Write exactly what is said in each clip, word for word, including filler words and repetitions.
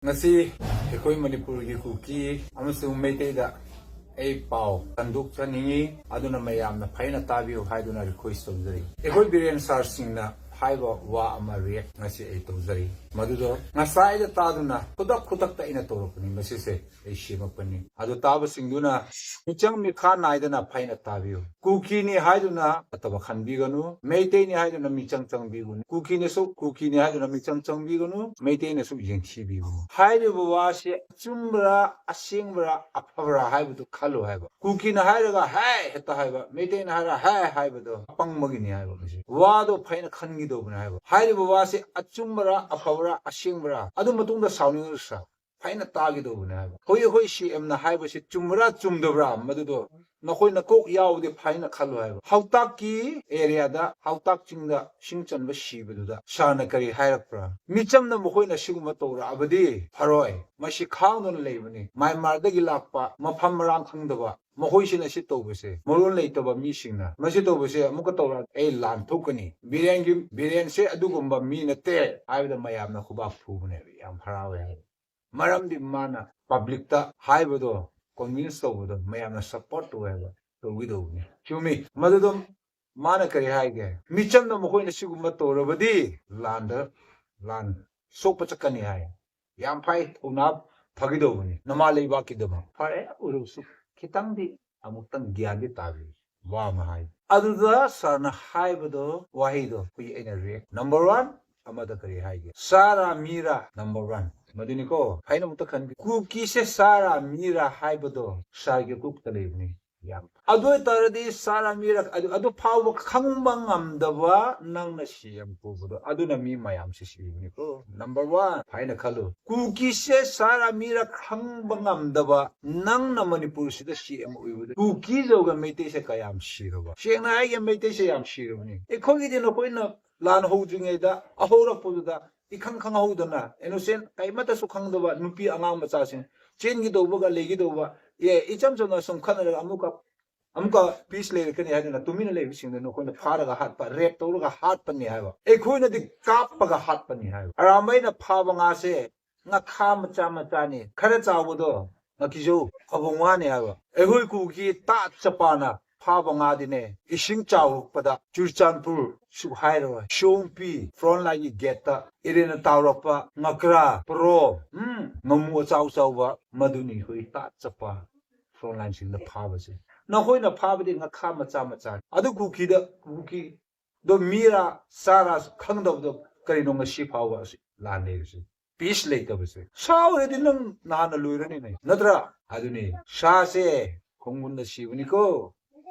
ꯉꯁꯤ ꯑꯩꯈꯣꯏ ꯃꯅꯤꯄꯨꯔꯒꯤ ꯀꯨꯀꯤ ꯑꯃꯁꯨꯡ ꯃꯩꯇꯩꯗ ꯑꯩ ꯄꯥꯎ ꯁꯟꯗꯣꯛꯆꯅꯤꯡꯉꯤ, ꯑꯗꯨꯅ ꯃꯌꯥꯝꯅ ꯐꯖꯅ ꯇꯥꯕꯤꯌꯨ ꯍꯥꯏꯗꯨꯅ ꯔꯤꯀ꯭ꯋꯦꯁ ꯇꯧꯖꯔꯤ꯫ ꯑꯩꯈꯣꯏ ꯕꯤꯔꯦꯟ ꯁꯥꯔꯁꯤꯡꯅ ꯍꯥꯏꯕ ꯋꯥ ꯑꯃ ꯔꯤꯌꯦꯛ ꯉꯁꯤ ꯑꯩ ꯇꯧꯖꯔꯤ꯫ ꯃꯗꯨꯗꯣ ꯉꯁꯥꯏꯗ ꯇꯥꯗꯨꯅ ꯈꯨꯗꯛ ꯈꯨꯗꯛꯇ ꯑꯩꯅ ꯇꯧꯔꯛꯄꯅꯤ, ꯃꯁꯤꯁꯦ ꯑꯩ ꯁꯦꯝꯃꯛꯄꯅꯤ꯫ ꯑꯗꯨ ꯇꯥꯕꯁꯤꯡꯗꯨꯅ ꯃꯤꯆꯪ ꯃꯤꯈꯥ ꯅꯥꯏꯗꯅ ꯐꯖꯅ ꯇꯥꯕꯤꯌꯨ꯫ ꯀꯨꯀꯤꯅꯤ ꯍꯥꯏꯗꯨꯅ ꯐꯠꯇꯕ ꯈꯟꯕꯤꯒꯅꯨ, ꯃꯩꯇꯩꯅꯤ ꯍꯥꯏꯗꯨꯅ ꯃꯤꯆꯪ ꯆꯪꯕꯤꯒꯅꯨ, ꯀꯨꯀꯤꯅꯁꯨ ꯀꯨꯀꯤꯅꯤ ꯍꯥꯏꯗꯨꯅ ꯃꯤꯆꯪ ꯆꯪꯕꯤꯒꯅꯨ, ꯃꯩꯇꯩꯅꯁꯨ ꯌꯦꯡꯊꯤꯕꯤꯒꯅꯨ꯫ ꯍꯥꯏꯔꯤꯕ ꯋꯥꯁꯦ ꯑꯆꯨꯝꯕ꯭ꯔꯥ, ꯑꯁꯦꯡꯕ꯭ꯔꯥ, ꯑꯐꯕ꯭ꯔꯥ ꯍꯥꯏꯕꯗꯨ ꯈꯜꯂꯨ ꯍꯥꯏꯕ꯫ ꯀꯨꯀꯤꯅ ꯍꯥꯏꯔꯒ ꯍꯥꯏ ꯍꯦꯛꯇ ꯍꯥꯏꯕ, ꯃꯩꯇꯩꯅ ꯍꯥꯏꯔꯒ ꯍꯥꯏ ꯍꯥꯏꯕꯗꯣ ꯑꯄꯪꯕꯒꯤꯅꯤ ꯍꯥꯏꯕ꯫ ꯃꯁꯤ ꯋꯥꯗꯣ ꯐꯖꯅ ꯈꯟꯈꯤꯗꯧꯕꯅꯤ ꯍꯥꯏꯕ꯫ ꯍꯥꯏꯔꯤꯕ ꯋꯥꯁꯦ ꯑꯆꯨꯝꯕꯔꯥ, ꯑꯐꯕꯔꯥ, ꯑꯁꯦꯡꯕꯔꯥ, ꯑꯗꯨ ꯃꯇꯨꯡꯗ ꯁꯥꯎꯅꯤꯡꯉꯁꯨ ꯁꯥꯎ, ꯐꯖꯅ ꯇꯥꯒꯗꯧꯕꯅꯤ ꯍꯥꯏꯕ꯫ ꯍꯧꯖꯤꯛ ꯑꯩꯈꯣꯏ ꯁꯤ ꯑꯦꯝꯅ ꯍꯥꯏꯕꯁꯤ ꯆꯨꯝꯕ꯭ꯔꯥ ꯆꯨꯝꯗꯕ꯭ꯔꯥ, ꯃꯗꯨꯗꯣ ꯅꯈꯣꯏꯅ ꯀꯣꯛ ꯌꯥꯎꯕꯗꯤ ꯐꯖꯅ ꯈꯜꯂꯨ ꯍꯥꯏꯕ꯫ ꯍꯥꯎꯇꯥꯛꯀꯤ ꯑꯦꯔꯤꯌꯥꯗ, ꯍꯥꯎꯇꯥꯛ ꯆꯤꯡꯗ ꯁꯤꯡ ꯆꯟꯕ ꯁꯤꯕꯗꯨꯗ ꯁꯥꯔꯅ ꯀꯔꯤ ꯍꯥꯏꯔꯛꯄ꯭ꯔꯥ? ꯃꯤꯆꯝꯅ ꯃꯈꯣꯏꯅ ꯁꯤꯒꯨꯝꯕ ꯇꯧꯔꯛꯑꯕꯗꯤ ꯐꯔꯣꯏ꯫ ꯃꯁꯤ ꯈꯥꯡꯗꯨꯅ ꯂꯩꯕꯅꯤ꯫ ꯃ꯭ꯌꯥꯟꯃꯥꯔꯗꯒꯤ ꯂꯥꯛꯄ, ꯃꯐꯝ ꯃꯔꯥꯡ ꯈꯪꯗꯕ, ꯃꯈꯣꯏꯁꯤꯅ ꯁꯤ ꯇꯧꯕꯁꯦ, ꯃꯔꯣꯟ ꯂꯩꯇꯕ ꯃꯤꯁꯤꯡꯅ ꯃꯁꯤ ꯇꯧꯕꯁꯦ ꯑꯃꯨꯛꯀ ꯇꯧꯔꯛꯑꯗꯤ ꯑꯩ ꯂꯥꯟ ꯊꯣꯛꯀꯅꯤ꯫ ꯕꯤꯔꯦꯟꯒꯤ, ꯕꯤꯔꯦꯟꯁꯦ ꯑꯗꯨꯒꯨꯝꯕ ꯃꯤ ꯅꯠꯇꯦ ꯍꯥꯏꯕꯗ ꯃꯌꯥꯝꯅ ꯈꯨꯕꯥꯛ ꯐꯨꯕꯅꯦꯕ꯫ ꯌꯥꯝ ꯍꯔꯥꯎꯋꯦ ꯍꯥꯏꯕ꯫ ꯃꯔꯝꯗꯤ ꯃꯥꯅ ꯄꯕ꯭ꯂꯤꯛꯇ ꯍꯥꯏꯕꯗꯣ, ꯀꯣꯟꯚꯤꯟꯁ ꯇꯧꯕꯗꯣ ꯃꯌꯥꯝꯅ ꯁꯞꯄꯣꯔꯠ ꯇꯧꯋꯦ ꯍꯥꯏꯕ, ꯇꯧꯒꯗꯧꯕꯅꯤ꯫ ꯆꯨꯝꯃꯤ꯫ ꯃꯗꯨꯗꯣ ꯃꯥꯅ ꯀꯔꯤ ꯍꯥꯏꯒꯦ? ꯃꯤꯆꯝꯅ ꯃꯈꯣꯏꯅ ꯁꯤꯒꯨꯝꯕ ꯇꯧꯔꯕꯗꯤ ꯂꯥꯟꯗ, ꯂꯥꯟ ꯁꯣꯛꯄ ꯆꯠꯀꯅꯤ ꯍꯥꯏ꯫ ꯌꯥꯝ ꯐꯩ, ꯊꯧꯅꯥ ꯐꯒꯗꯧꯕꯅꯤ ꯅꯃꯥ ꯂꯩꯕꯥꯛꯀꯤꯗꯃꯛ꯫ ꯐꯔꯦ, ꯑꯣꯏꯔꯕꯁꯨ ꯈꯤꯇꯪꯗꯤ ꯑꯃꯨꯛꯇꯪ ꯒ꯭ꯌꯥꯟꯗꯤ ꯇꯥꯕꯤꯌꯨ꯫ ꯋꯥ ꯑꯃ ꯍꯥꯏ꯫ ꯑꯗꯨꯗ ꯁꯥꯔꯅ ꯍꯥꯏꯕꯗꯣ, ꯋꯥꯍꯩꯗꯣ, ꯑꯩꯈꯣꯏ ꯑꯩꯅ ꯔꯤꯌꯦꯛ꯫ ꯅꯝꯕꯔ ꯋꯥꯟ, ꯑꯃꯗ ꯀꯔꯤ ꯍꯥꯏꯒꯦ? ꯁꯥꯔꯥ ꯃꯤꯔꯥ? Number one. ꯃꯗꯨꯅꯤꯀꯣ꯫ ꯐꯩꯅ ꯑꯃꯨꯛꯇ ꯈꯟꯕꯤ꯫ ꯀꯨꯀꯤꯁꯦ ꯁꯥꯔꯥ ꯃꯤꯔꯥ ꯍꯥꯏꯕꯗꯣ ꯁꯥꯔꯒꯤ ꯀꯣꯛꯇ ꯂꯩꯕꯅꯤ꯫ ꯌꯥꯝ꯫ ꯑꯗꯨ ꯑꯣꯏꯇꯥꯔꯗꯤ ꯁꯥꯔꯥ ꯃꯤꯔꯥ ꯑꯗꯨ, ꯑꯗꯨ ꯐꯥꯎꯕ ꯈꯪꯕ ꯉꯝꯗꯕ ꯅꯪꯅ ꯁꯤ ꯑꯦꯝ ꯄꯨꯕꯗꯣ, ꯑꯗꯨꯅ ꯃꯤ ꯃꯌꯥꯝꯁꯤ ꯁꯤꯕꯅꯤꯀꯣ꯫ Number one. ꯐꯩꯅ ꯈꯜꯂꯨ꯫ ꯀꯨꯀꯤꯁꯦ ꯁꯥꯔꯥ ꯃꯤꯔꯥ ꯈꯪꯕ ꯉꯝꯗꯕ ꯅꯪꯅ ꯃꯅꯤꯄꯨꯔꯁꯤꯗ ꯁꯤ ꯑꯦꯝ ꯑꯣꯏꯕꯗ ꯀꯨꯀꯤꯖꯧꯒ ꯃꯩꯇꯩꯁꯦ ꯀꯌꯥꯝ ꯁꯤꯔꯕ? ꯁꯦꯡꯅ ꯍꯥꯏꯒꯦ, ꯃꯩꯇꯩꯁꯦ ꯌꯥꯝ ꯁꯤꯔꯕꯅꯤ꯫ ꯑꯩꯈꯣꯏꯒꯤꯗꯤ ꯅꯈꯣꯏꯅ ꯂꯥꯟ ꯍꯧꯗ꯭ꯔꯤꯉꯩꯗ, ꯑꯍꯧꯔꯛꯄꯗꯨꯗ ꯏꯈꯪ ꯈꯪꯍꯧꯗꯅ, ꯏꯅꯣꯁꯦꯟ ꯀꯩꯃꯠꯇꯁꯨ ꯈꯪꯗꯕ ꯅꯨꯄꯤ ꯑꯉꯥꯡ ꯃꯆꯥꯁꯤꯡ ꯆꯦꯟꯒꯗꯧꯕꯒ ꯂꯩꯒꯗꯧꯕ, ꯑꯦ, ꯏꯆꯝ ꯆꯝꯅ ꯁꯨꯝ ꯈꯠꯅꯔꯒ ꯑꯃꯨꯛꯀ, ꯑꯃꯨꯛꯀ ꯄꯤꯁ ꯂꯩꯔꯛꯀꯅꯤ ꯍꯥꯏꯗꯅ ꯇꯨꯃꯤꯟꯅ ꯂꯩꯕꯁꯤꯡꯗꯨ ꯅꯈꯣꯏꯅ ꯐꯥꯔꯒ ꯍꯥꯠꯄ, ꯔꯦꯞ ꯇꯧꯔꯒ ꯍꯥꯠꯄꯅꯤ ꯍꯥꯏꯕ꯫ ꯑꯩꯈꯣꯏꯅꯗꯤ ꯀꯥꯞꯄꯒ ꯍꯥꯠꯄꯅꯤ ꯍꯥꯏꯕ꯫ ꯑꯔꯥꯝꯕꯩꯅ ꯐꯥꯕ ꯉꯥꯁꯦ ꯉꯥꯈꯥ ꯃꯆꯥ ꯃꯆꯥꯅꯤ, ꯈꯔ ꯆꯥꯎꯕꯗꯣ ꯉꯥꯀꯤꯖꯧ, ꯐꯕꯨꯡ ꯉꯥꯅꯤ ꯍꯥꯏꯕ꯫ ꯑꯩꯈꯣꯏ ꯀꯨꯀꯤ ꯇꯥꯠ ꯆꯄꯥꯅ ꯐꯥꯕ ꯉꯥꯗꯤꯅꯦ, ꯏꯁꯤꯡ ꯆꯥꯎꯔꯛꯄꯗ ꯆꯨꯔꯆꯥꯟꯄꯨꯔ ꯁꯨꯛ ꯍꯥꯏꯔꯣꯏ, ꯁꯣꯝꯄꯤ front line ꯒꯤ gate ꯇ ꯏꯔꯦꯟꯅ ꯇꯥꯎꯔꯛꯄ ꯉꯀ꯭ꯔꯥ, ꯄꯣꯔꯣꯝ, ꯎꯝ, ꯉꯥꯃꯨ ꯑꯆꯥꯎ ꯆꯥꯎꯕ, ꯃꯗꯨꯅꯤ ꯑꯩꯈꯣꯏ ꯇꯥꯠ ꯆꯄꯥ front line ꯁꯤꯡꯗ ꯐꯥꯕꯁꯦ꯫ ꯅꯈꯣꯏꯅ ꯐꯥꯕꯗꯤ ꯉꯥꯈꯥ ꯃꯆꯥ ꯃꯆꯥꯅꯤ꯫ ꯑꯗꯨ ꯀꯨꯀꯤꯗ, ꯀꯨꯀꯤꯗꯣ ꯃꯤꯔꯥ ꯆꯥꯔꯥ ꯈꯪꯗꯕꯗꯣ ꯀꯔꯤꯅꯣ ꯉꯁꯤ ꯐꯥꯎꯕ ꯑꯁꯤ ꯂꯥꯟ ꯂꯩꯔꯤꯁꯦ? Peace ꯂꯩꯇꯕꯁꯦ꯫ ꯁꯥ ꯑꯣꯏꯔꯗꯤ ꯅꯪ ꯅꯍꯥꯟꯅ ꯂꯣꯏꯔꯅꯤꯅꯦ, ꯅꯠꯇ꯭ꯔꯥ? ꯑꯗꯨꯅꯤ, ꯁꯥꯁꯦ ꯈꯣꯡꯒꯨꯟꯗ ꯁꯤꯕꯅꯤꯀꯣ꯫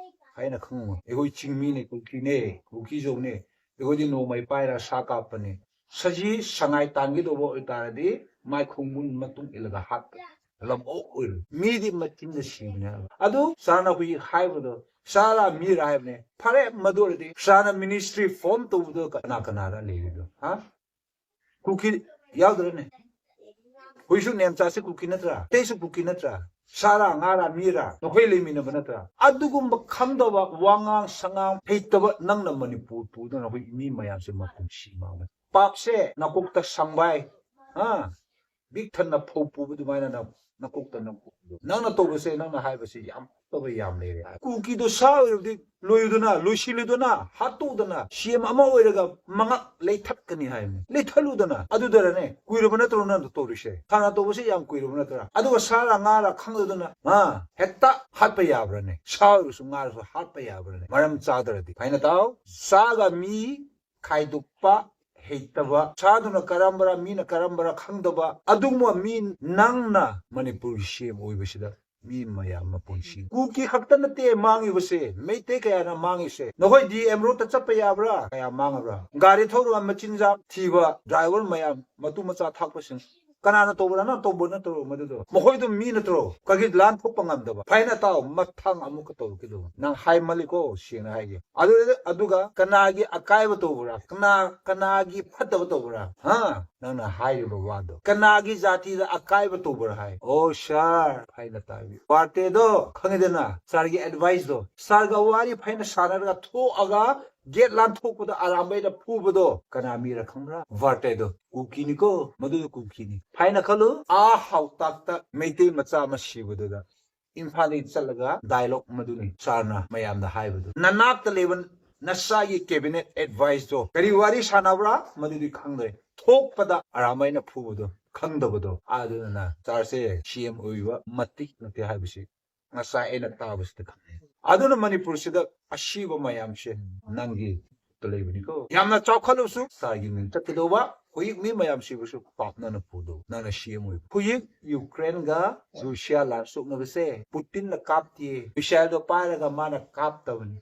ꯍꯥꯏꯅ ꯈꯪꯉꯨ꯫ ꯑꯩꯈꯣꯏ ꯆꯤꯡꯃꯤꯅꯦ, ꯀꯨꯀꯤꯅꯦ, ꯀꯨꯀꯤꯖꯧꯅꯦ꯫ ꯑꯩꯈꯣꯏꯗꯤ ꯅꯣꯡꯃꯩ ꯄꯥꯏꯔ ꯁꯥ ꯀꯥꯞꯄꯅꯦ꯫ ꯁꯖꯤ ꯁꯉꯥꯏ ꯇꯥꯟꯒꯗꯧꯕ ꯑꯣꯏꯇꯥꯔꯗꯤ ꯃꯥꯏ ꯈꯣꯡꯒꯨꯟ ꯃꯇꯨꯡ ꯏꯜꯂꯒ ꯍꯥꯠꯄ꯫ ꯂꯝ ꯑꯣꯛ ꯑꯣꯏꯔꯣꯏ꯫ ꯃꯤꯗꯤ ꯃꯆꯤꯟꯗ ꯁꯤꯕꯅꯦ ꯍꯥꯏꯕ꯫ ꯑꯗꯨ ꯁꯥꯔꯅ ꯍꯧꯖꯤꯛ ꯍꯥꯏꯕꯗꯣ, ꯁꯥꯔꯥ ꯃꯤꯔꯥ ꯍꯥꯏꯕꯅꯦ꯫ ꯐꯔꯦ, ꯃꯗꯨ ꯑꯣꯏꯔꯗꯤ ꯁꯥꯔꯅ ministry form ꯇꯧꯕꯗꯣ ꯀꯅꯥ ꯀꯅꯥꯔ ꯂꯩꯔꯤꯗꯣ? ꯍꯥ? ꯀꯨꯀꯤ ꯌꯥꯎꯗ꯭ꯔꯅꯦ? ꯍꯨꯏꯁꯨ ꯅꯦꯝꯆꯥꯁꯦ ꯀꯨꯀꯤ ꯅꯠꯇ꯭ꯔꯥ? ꯑꯇꯩꯁꯨ ꯀꯨꯀꯤ ꯅꯠꯇ꯭ꯔꯥ? ꯁꯥꯔꯥ, ꯉꯥꯔꯥ, ꯃꯤꯔꯥ? ꯅꯈꯣꯏ ꯂꯩꯃꯤꯟꯅꯕ ꯅꯠꯇ꯭ꯔꯥ? ꯑꯗꯨꯒꯨꯝꯕ ꯈꯪꯗꯕ, ꯋꯥꯉꯥꯡ ꯁꯉꯥꯡ ꯍꯩꯇꯕ ꯅꯪꯅ ꯃꯅꯤꯄꯨꯔ ꯄꯨꯗꯅ ꯑꯩꯈꯣꯏ ꯃꯤ ꯃꯌꯥꯝꯁꯦ ꯃꯄꯨꯟꯁꯤ ꯃꯥꯡꯂꯦ꯫ ꯄꯥꯞꯁꯦ ꯅꯀꯣꯛꯇ ꯁꯪꯕꯥꯏ, ꯍꯥ? ꯕꯤꯛ ꯊꯟꯅ ꯐꯧ ꯄꯨꯕ ꯑꯗꯨꯃꯥꯏꯅ ꯅꯪ ꯅꯀꯣꯛꯇ ꯅꯪ ꯄꯨꯕꯗꯣ꯫ ꯅꯪꯅ ꯇꯧꯕꯁꯦ, ꯅꯪꯅ ꯍꯥꯏꯕꯁꯦ ꯌꯥꯝ ꯐꯠꯇꯕ ꯌꯥꯝ ꯂꯩꯔꯦ ꯍꯥꯏ꯫ ꯀꯨꯀꯤꯗꯣ ꯁꯥ ꯑꯣꯏꯔꯕꯗꯤ ꯂꯣꯏꯌꯨꯗꯅ, ꯂꯣꯏꯁꯤꯜꯂꯨꯗꯅ, ꯍꯥꯠꯇꯣꯛꯎꯗꯅ, ꯁꯤ ꯑꯦꯝ ꯑꯃ ꯑꯣꯏꯔꯒ ꯃꯉꯛ ꯂꯩꯊꯠꯀꯅꯤ ꯍꯥꯏꯕꯅꯤ꯫ ꯂꯩꯊꯠꯂꯨꯗꯅ꯫ ꯑꯗꯨꯗꯔꯅꯦ ꯀꯨꯏꯔꯕ ꯅꯠꯇ꯭ꯔꯣ ꯅꯪꯅ ꯇꯧꯔꯤꯁꯦ? ꯍꯥꯟꯅ ꯇꯧꯕꯁꯦ ꯌꯥꯝ ꯀꯨꯏꯔꯕ ꯅꯠꯇ꯭ꯔꯥ? ꯑꯗꯨꯒ ꯁꯥꯔ ꯉꯥꯔ ꯈꯪꯗꯗꯅ, ꯑ, ꯍꯦꯛꯇ ꯍꯥꯠꯄ ꯌꯥꯕ꯭ꯔꯅꯦ? ꯁꯥ ꯑꯣꯏꯔꯁꯨ ꯉꯥꯔꯁꯨ ꯍꯥꯠꯄ ꯌꯥꯕ꯭ꯔꯅꯦ? ꯃꯔꯝ ꯆꯥꯗ꯭ꯔꯗꯤ꯫ ꯐꯥꯏꯅ ꯇꯥꯎ, ꯁꯥꯒ ꯃꯤ ꯈꯥꯏꯗꯣꯛꯄ ꯍꯩꯇꯕ, ꯁꯥꯗꯨꯅ ꯀꯔꯝꯕꯔꯥ, ꯃꯤꯅ ꯀꯔꯝꯕꯔꯥ ꯈꯪꯗꯕ ꯑꯗꯨꯒꯨꯝꯕ ꯃꯤ ꯅꯪꯅ ꯃꯅꯤꯄꯨꯔꯒꯤ ꯁꯤ ꯑꯦꯝ ꯑꯣꯏꯕꯁꯤꯗ ꯃꯤ ꯃꯌꯥꯝ ꯃꯄꯨꯟꯁꯤ, ꯀꯨꯀꯤ ꯈꯛꯇ ꯅꯠꯇꯦ ꯃꯥꯡꯉꯤꯕꯁꯦ, ꯃꯩꯇꯩ ꯀꯌꯥꯅ ꯃꯥꯡꯉꯤꯁꯦ꯫ ꯅꯈꯣꯏ ꯗꯤ ꯑꯦꯝ ꯔꯣꯗꯇ ꯆꯠꯄ ꯌꯥꯕ꯭ꯔꯥ? ꯀꯌꯥ ꯃꯥꯡꯉꯕ꯭ꯔꯥ? ꯒꯥꯔꯤ ꯊꯧꯔꯒ ꯃꯆꯤꯟꯖꯥꯛ ꯊꯤꯕ driver ꯃꯌꯥꯝ, ꯃꯇꯨ ꯃꯆꯥ ꯊꯥꯛꯄꯁꯤꯡ, ꯀꯅꯥꯅ ꯇꯧꯕ꯭ꯔꯥ? ꯅꯪ ꯇꯧꯕ ꯅꯠꯇ꯭ꯔꯣ ꯃꯗꯨꯗꯣ? ꯃꯈꯣꯏꯗꯣ ꯃꯤ ꯅꯠꯇ꯭ꯔꯣ? ꯀꯔꯤ ꯂꯥꯟ ꯊꯣꯛꯄ ꯉꯝꯗꯕ? ꯐꯥꯏꯅ ꯇꯥꯎ, ꯃꯊꯪ ꯑꯃꯨꯛꯀ ꯇꯧꯔꯛꯀꯗꯧꯕ꯫ ꯅꯪ ꯍꯥꯏꯃꯜꯂꯤꯀꯣ, ꯁꯦꯡꯅ ꯍꯥꯏꯒꯦ꯫ ꯑꯗꯨ, ꯑꯗꯨꯒ ꯀꯅꯥꯒꯤ ꯑꯀꯥꯏꯕ ꯇꯧꯕ꯭ꯔꯥ? ꯀꯅꯥ, ꯀꯅꯥꯒꯤ ꯐꯠꯇꯕ ꯇꯧꯕ꯭ꯔꯥ? ꯍꯥ? ꯅꯪꯅ ꯍꯥꯏꯔꯤꯕ ꯋꯥꯗꯣ ꯀꯅꯥꯒꯤ ꯖꯥꯇꯤꯗ ꯑꯀꯥꯏꯕ ꯇꯧꯕ꯭ꯔꯥ ꯍꯥꯏ꯫ ꯑꯣ ꯁꯥꯔ, ꯐꯥꯏꯅ ꯇꯥꯕꯤꯌꯨ꯫ ꯄꯥꯔꯇꯦꯗꯣ ꯈꯪꯉꯤꯗꯅ, ꯁꯥꯔꯒꯤ advice ꯗꯣ꯫ ꯁꯥꯔꯒ ꯋꯥꯔꯤ ꯐꯥꯏꯅ ꯁꯥꯟꯅꯔꯒ ꯊꯣꯛꯑꯒ ꯒꯦꯠ ꯂꯥꯟꯊꯣꯛꯄꯗ ꯑꯔꯥꯝꯕꯩꯅ ꯐꯨꯕꯗꯣ ꯀꯅꯥ ꯃꯤꯔ ꯈꯪꯕ꯭ꯔꯥ? ꯚꯥꯔꯇꯦꯗꯣ, ꯀꯨꯀꯤꯅꯤꯀꯣ, ꯃꯗꯨꯗꯣ ꯀꯨꯀꯤꯅꯤ꯫ ꯐꯥꯏꯅ ꯈꯜꯂꯨ, ꯑꯥ ꯍꯥꯎꯇꯥꯛꯇ ꯃꯩꯇꯩ ꯃꯆꯥ ꯑꯃ ꯁꯤꯕꯗꯨꯗ ꯏꯝꯐꯥꯜꯗꯒꯤ ꯆꯠꯂꯒ ꯗꯥꯏꯂꯣꯛ ꯃꯗꯨꯅꯤ ꯁꯥꯔꯅ ꯃꯌꯥꯝꯗ ꯍꯥꯏꯕꯗꯨ꯫ ꯅꯅꯥꯛꯇ ꯂꯩꯕ ꯅꯆꯥꯒꯤ ꯀꯦꯕꯤꯅꯦꯠ ꯑꯦꯗꯚꯥꯏꯁꯇꯣ ꯀꯔꯤ ꯋꯥꯔꯤ ꯁꯥꯟꯅꯕ꯭ꯔꯥ ꯃꯗꯨꯗꯤ ꯈꯪꯗ꯭ꯔꯦ꯫ ꯊꯣꯛꯄꯗ ꯑꯔꯥꯝꯕꯩꯅ ꯐꯨꯕꯗꯣ ꯈꯪꯗꯕꯗꯣ, ꯑꯗꯨꯅ ꯁꯥꯔꯁꯦ ꯁꯤ ꯑꯦꯝ ꯑꯣꯏꯕ ꯃꯇꯤꯛ ꯅꯠꯇꯦ ꯍꯥꯏꯕꯁꯤ ꯉꯁꯥꯏ ꯑꯩꯅ ꯇꯥꯕꯁꯤꯗ ꯈꯪꯉꯦ꯫ ꯑꯗꯨꯅ ꯃꯅꯤꯄꯨꯔꯁꯤꯗ ꯑꯁꯤꯕ ꯃꯌꯥꯝꯁꯦ ꯅꯪꯒꯤ ꯈꯨꯠꯇ ꯂꯩꯕꯅꯤꯀꯣ꯫ ꯌꯥꯝꯅ ꯆꯥꯎꯈꯠꯂꯕꯁꯨ ꯁꯥꯔꯒꯤ ꯃꯤꯡ ꯆꯠꯀꯗꯧꯕ꯫ ꯍꯧꯖꯤꯛ ꯃꯤ ꯃꯌꯥꯝ ꯁꯤꯕꯁꯨ ꯄꯥꯞ ꯅꯪꯅ ꯄꯨꯗꯧ, ꯅꯪꯅ ꯁꯤ ꯑꯦꯝ ꯑꯣꯏꯕ꯫ ꯍꯧꯖꯤꯛ ꯌꯨꯀ꯭ꯔꯦꯟꯒ ꯔꯨꯁꯤꯌꯥ ꯂꯥꯟ ꯁꯣꯛꯅꯕꯁꯦ ꯄꯨꯇꯤꯟꯅ ꯀꯥꯞꯇꯦ꯫ ꯃꯤꯁꯥꯏꯜꯗꯣ ꯄꯥꯏꯔꯒ ꯃꯥꯅ ꯀꯥꯞꯇꯕꯅꯤ꯫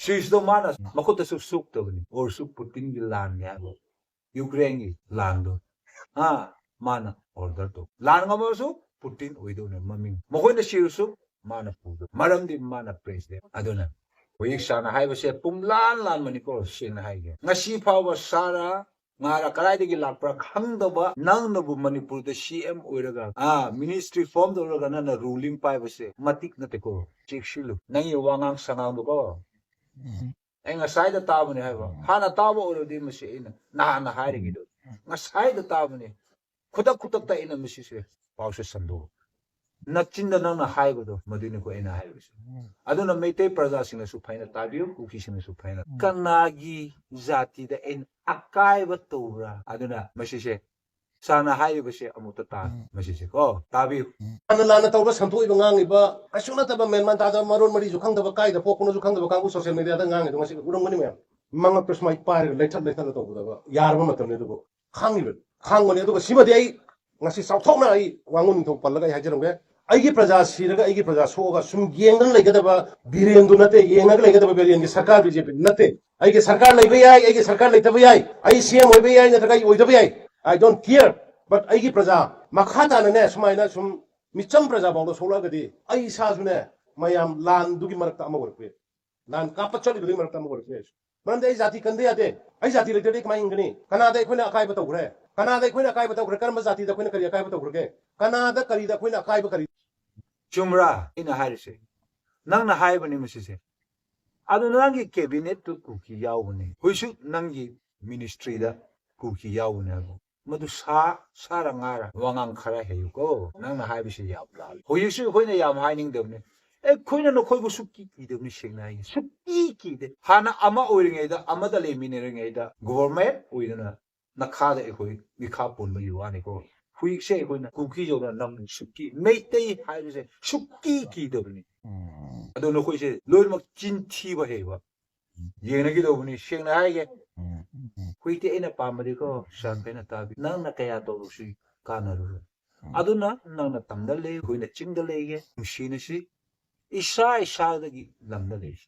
ꯁ꯭ꯋꯤꯁꯇꯣ ꯃꯥꯅ ꯃꯈꯨꯠꯇꯁꯨ ꯁꯣꯛꯇꯕꯅꯤ꯫ ꯑꯣꯏꯔꯁꯨ ꯄꯨꯇꯤꯟꯒꯤ ꯂꯥꯟꯅꯤ ꯍꯥꯏꯕ꯫ ꯌꯨꯀ꯭ꯔꯦꯟꯒꯤ ꯂꯥꯟꯗꯣ, ꯑꯥ, ꯃꯥꯅ ꯑꯣꯔꯗꯔ ꯇꯧ꯫ ꯂꯥꯟ ꯉꯝꯃꯁꯨ ꯄꯨꯇꯤꯟ ꯑꯣꯏꯗꯧꯅꯦ ꯃꯃꯤꯡ꯫ ꯃꯈꯣꯏꯅ ꯁꯤꯔꯁꯨ ꯃꯥꯅ ꯄꯨꯗꯧ꯫ ꯃꯔꯝꯗꯤ ꯃꯥꯅ ꯄ꯭ꯔꯦꯁꯤꯗꯦꯟ꯫ ꯑꯗꯨꯅ ꯍꯧꯖꯤꯛ ꯁꯥꯔꯅ ꯍꯥꯏꯕꯁꯦ ꯄꯨꯡꯂꯥꯟ ꯂꯥꯟꯕꯅꯤꯀꯣ, ꯁꯦꯡꯅ ꯍꯥꯏꯒꯦ꯫ ꯉꯁꯤ ꯐꯥꯎꯕ ꯁꯥꯔ ꯉꯥꯔ ꯀꯗꯥꯏꯗꯒꯤ ꯂꯥꯛꯄ꯭ꯔꯥ ꯈꯪꯗꯕ ꯅꯪꯅꯕꯨ ꯃꯅꯤꯄꯨꯔꯗ ꯁꯤ ꯑꯦꯝ ꯑꯣꯏꯔꯒ, ꯑꯥ, ꯃꯤꯅꯤꯁꯇ꯭ꯔꯤ ꯐꯣꯝ ꯇꯧꯔꯒ ꯅꯪꯅ ꯔꯨꯂꯤꯡ ꯄꯥꯏꯕꯁꯦ ꯃꯇꯤꯛ ꯅꯠꯇꯦꯀꯣ꯫ ꯆꯦꯛꯁꯤꯜꯂꯨ ꯅꯪꯒꯤ ꯋꯥꯉꯥꯡ ꯁꯉꯥꯡꯗꯣꯀꯣ꯫ ꯑꯩ ꯉꯁꯥꯏꯗ ꯇꯥꯕꯅꯦ ꯍꯥꯏꯕ꯫ ꯍꯥꯟꯅ ꯇꯥꯕ ꯑꯣꯏꯔꯗꯤ ꯃꯁꯤ ꯑꯩꯅ ꯅꯍꯥꯟꯅ ꯍꯥꯏꯔꯒꯦꯗꯣ꯫ ꯉꯁꯥꯏꯗ ꯇꯥꯕꯅꯦ꯫ ꯈꯨꯗꯛ ꯈꯨꯗꯛꯇ ꯑꯩꯅ ꯃꯁꯤꯁꯦ ꯄꯥꯎꯁꯦ ꯁꯟꯗꯣꯛ꯫ ꯅꯆꯤꯟꯗ ꯅꯪꯅ ꯍꯥꯏꯕꯗꯣ ꯃꯗꯨꯅꯤꯀꯣ ꯑꯩꯅ ꯍꯥꯏꯔꯤꯕꯁꯦ꯫ ꯑꯗꯨꯅ ꯃꯩꯇꯩ ꯄ꯭ꯔꯖꯥꯁꯤꯡꯅꯁꯨ ꯐꯩꯅ ꯇꯥꯕꯤꯌꯨ, ꯀꯨꯀꯤꯁꯤꯡꯅꯁꯨ ꯐꯩꯅ꯫ ꯀꯅꯥꯒꯤ ꯖꯥꯇꯤꯗ ꯑꯩꯅ ꯑꯀꯥꯏꯕ ꯇꯧꯕ꯭ꯔꯥ? ꯑꯗꯨꯅ ꯃꯁꯤꯁꯦ ꯁꯥꯔꯅ ꯍꯥꯏꯔꯤꯕꯁꯦ ꯑꯃꯨꯛꯇ ꯇꯥ꯫ ꯃꯁꯤꯁꯦ ꯀꯣ ꯇꯥꯕꯤꯌꯨ꯫ ꯂꯥꯟꯅ ꯂꯥꯟꯅ ꯇꯧꯕ ꯁꯟꯗꯣꯛꯏꯕ ꯉꯥꯡꯉꯤꯕ ꯀꯩꯁꯨ ꯅꯠꯇꯕ ꯃꯦꯟ ꯃꯥꯟ ꯇꯥꯗꯕ ꯃꯔꯣꯟ ꯃꯔꯤꯁꯨ ꯈꯪꯗꯕ ꯀꯥꯏꯗ ꯄꯣꯛꯄꯅꯣꯁꯨ ꯈꯪꯗꯕ ꯀꯥꯡꯕꯨ ꯁꯣꯁꯤꯌꯦꯜ ꯃꯦꯗꯤꯌꯥꯗ ꯉꯥꯡꯉꯤꯗꯣ ꯉꯁꯤ ꯎꯔꯝꯒꯅꯤ ꯃꯌꯥꯝ꯫ ꯃꯉꯛꯇ ꯁꯨꯃꯥꯏꯅ ꯄꯥꯏꯔꯒ ꯂꯩꯊꯠ ꯂꯩꯊꯠꯂ ꯇꯧꯒꯗꯕ ꯌꯥꯔꯕ ꯃꯇꯝꯅꯤ ꯑꯗꯨꯕꯨ ꯈꯥꯡꯉꯤꯕ ꯈꯥꯡꯕꯅꯤ꯫ ꯑꯗꯨꯒ ꯁꯤꯃꯗꯤ ꯑꯩ ꯉꯁꯤ ꯆꯥꯎꯊꯣꯛꯅ ꯑꯩ ꯋꯥꯉꯨ ꯅꯤꯡꯊꯧ ꯄꯜꯂꯒ ꯑꯩ ꯍꯥꯏꯖꯔꯝꯒꯦ꯫ ꯑꯩꯒꯤ ꯄ꯭ꯔꯖꯥ ꯁꯤꯔꯒ ꯑꯩꯒꯤ ꯄ꯭ꯔꯖꯥ ꯁꯣꯛꯑꯒ ꯁꯨꯝ ꯌꯦꯡꯗꯅ ꯂꯩꯒꯗꯕ ꯕꯤꯔꯦꯟꯗꯨ ꯅꯠꯇꯦ, ꯌꯦꯡꯉꯒ ꯂꯩꯒꯗꯕ ꯕꯤꯔꯦꯟꯒꯤ ꯁꯔꯀꯥꯔ ꯕꯤ ꯖꯦ ꯄꯤ ꯅꯠꯇꯦ꯫ ꯑꯩꯒꯤ ꯁꯔꯀꯥꯔ ꯂꯩꯕ ꯌꯥꯏ, ꯑꯩꯒꯤ ꯁꯔꯀꯥꯔ ꯂꯩꯇꯕ ꯌꯥꯏ, ꯑꯩ ꯁꯤ ꯑꯦꯝ ꯑꯣꯏꯕ ꯌꯥꯏ ꯅꯠꯇ꯭ꯔꯒ ꯑꯩ ꯑꯣꯏꯗꯕ ꯌꯥꯏ, I don't care, but ꯑꯩꯒꯤ ꯄ꯭ꯔꯖꯥ ꯃꯈꯥ ꯇꯥꯅꯅꯦ ꯁꯨꯃꯥꯏꯅ ꯁꯨꯝ ꯃꯤꯆꯝ ꯄ꯭ꯔꯖꯥ ꯐꯥꯎꯗ ꯁꯣꯛꯂꯛꯑꯒꯗꯤ ꯑꯩ ꯏꯁꯥꯁꯨꯅꯦ ꯃꯌꯥꯝ ꯂꯥꯟꯗꯨꯒꯤ ꯃꯔꯛꯇ ꯑꯃ ꯑꯣꯏꯔꯛꯄ ꯌꯥꯏ, ꯂꯥꯟ ꯀꯥꯞꯄ ꯆꯠꯂꯤꯕꯗꯨꯒꯤ ꯃꯔꯛꯇ ꯑꯃ ꯑꯣꯏꯔꯛꯄ ꯌꯥꯏ꯫ ꯃꯔꯝꯗꯤ ꯑꯩ ꯖꯥꯇꯤ ꯀꯟꯗ ꯌꯥꯗꯦ꯫ ꯑꯩ ꯖꯥꯇꯤ ꯂꯩꯇ꯭ꯔꯗꯤ ꯀꯃꯥꯏꯅ ꯍꯤꯡꯒꯅꯤ? ꯀꯅꯥꯗ ꯑꯩꯈꯣꯏꯅ ꯑꯀꯥꯏꯕ ꯇꯧꯈ꯭ꯔꯦ? ꯀꯅꯥꯗ ꯑꯩꯈꯣꯏꯅ ꯑꯀꯥꯏꯕ ꯇꯧꯈ꯭ꯔꯦ? ꯀꯔꯝꯕ ꯖꯥꯇꯤꯗ ꯑꯩꯈꯣꯏꯅ ꯀꯔꯤ ꯑꯀꯥꯏꯕ ꯇꯧꯈ꯭ꯔꯒꯦ? ꯀꯅꯥꯗ ꯀꯔꯤꯗ ꯑꯩꯈꯣꯏꯅ ꯑꯀꯥꯏꯕ ꯀꯔꯤ? ꯆꯨꯝꯕ꯭ꯔꯥ ꯑꯩꯅ ꯍꯥꯏꯔꯤꯁꯦ? ꯅꯪꯅ ꯍꯥꯏꯕꯅꯤ ꯃꯁꯤꯁꯦ꯫ ꯑꯗꯨ ꯅꯪꯒꯤ cabinet ꯇꯨ ꯀꯨꯀꯤ ꯌꯥꯎꯕꯅꯤ, ꯍꯧꯖꯤꯛꯁꯨ ꯅꯪꯒꯤ ministry ꯗ ꯀꯨꯀꯤ ꯌꯥꯎꯕꯅꯦ ꯍꯥꯏꯕ꯫ ꯃꯗꯨ ꯁꯥ ꯁꯥꯔ ꯉꯥꯔ ꯋꯥꯉꯥꯡ ꯈꯔ ꯍꯩꯌꯨꯀꯣ꯫ ꯅꯪꯅ ꯍꯥꯏꯕꯁꯤ ꯌꯥꯝ ꯂꯥꯜꯂꯤ꯫ ꯍꯧꯖꯤꯛꯁꯨ ꯑꯩꯈꯣꯏꯅ ꯌꯥꯝ ꯍꯥꯏꯅꯤꯡꯗꯕꯅꯤ꯫ ꯑꯩꯈꯣꯏꯅ ꯅꯈꯣꯏꯕꯨ ꯁꯨꯛꯀꯤ ꯀꯤꯗꯕꯅꯤ, ꯁꯦꯡꯅ ꯍꯥꯏꯒꯦ, ꯁꯨꯛꯀꯤ ꯀꯤꯗꯦ꯫ ꯍꯥꯟꯅ ꯑꯃ ꯑꯣꯏꯔꯤꯉꯩꯗ, ꯑꯃꯗ ꯂꯩꯃꯤꯟꯅꯔꯤꯉꯩꯗ, government ꯑꯣꯏꯗꯅ ꯅꯈꯥꯗ ꯑꯩꯈꯣꯏ ꯃꯤꯈꯥ ꯄꯣꯟꯕꯒꯤ ꯋꯥꯅꯤꯀꯣ꯫ ꯍꯧꯖꯤꯛꯁꯦ ꯑꯩꯈꯣꯏꯅ ꯀꯨꯀꯤ ꯌꯧꯅ ꯅꯝꯕꯅꯤ, ꯁꯨꯛꯀꯤ, ꯃꯩꯇꯩ ꯍꯥꯏꯕꯁꯦ ꯁꯨꯛꯀꯤ ꯀꯤꯗꯕꯅꯤ꯫ ꯑꯗꯣ ꯅꯈꯣꯏꯁꯦ ꯂꯣꯏꯅꯃꯛ ꯆꯤꯟ ꯊꯤꯕ ꯍꯩꯕ꯫ ꯌꯦꯡꯅꯈꯤꯗꯧꯕꯅꯤ, ꯁꯦꯡꯅ ꯍꯥꯏꯒꯦ꯫ ꯍꯧꯖꯤꯛꯇꯤ ꯑꯩꯅ ꯄꯥꯝꯕꯗꯤꯀꯣ, ꯁꯥꯔ, ꯀꯩꯅ ꯇꯥꯕꯤ, ꯅꯪꯅ ꯀꯌꯥ ꯇꯧꯔꯨꯁꯤ ꯀꯥꯟꯅꯔꯨꯔꯣꯏ꯫ ꯑꯗꯨꯅ ꯅꯪꯅ ꯇꯝꯗ ꯂꯩ, ꯑꯩꯈꯣꯏꯅ ꯆꯤꯡꯗ ꯂꯩꯒꯦ, ꯅꯨꯡꯁꯤꯅꯁꯤ, ꯏꯁꯥ ꯏꯁꯥꯗꯒꯤ ꯂꯝꯗ ꯂꯩꯁꯤ꯫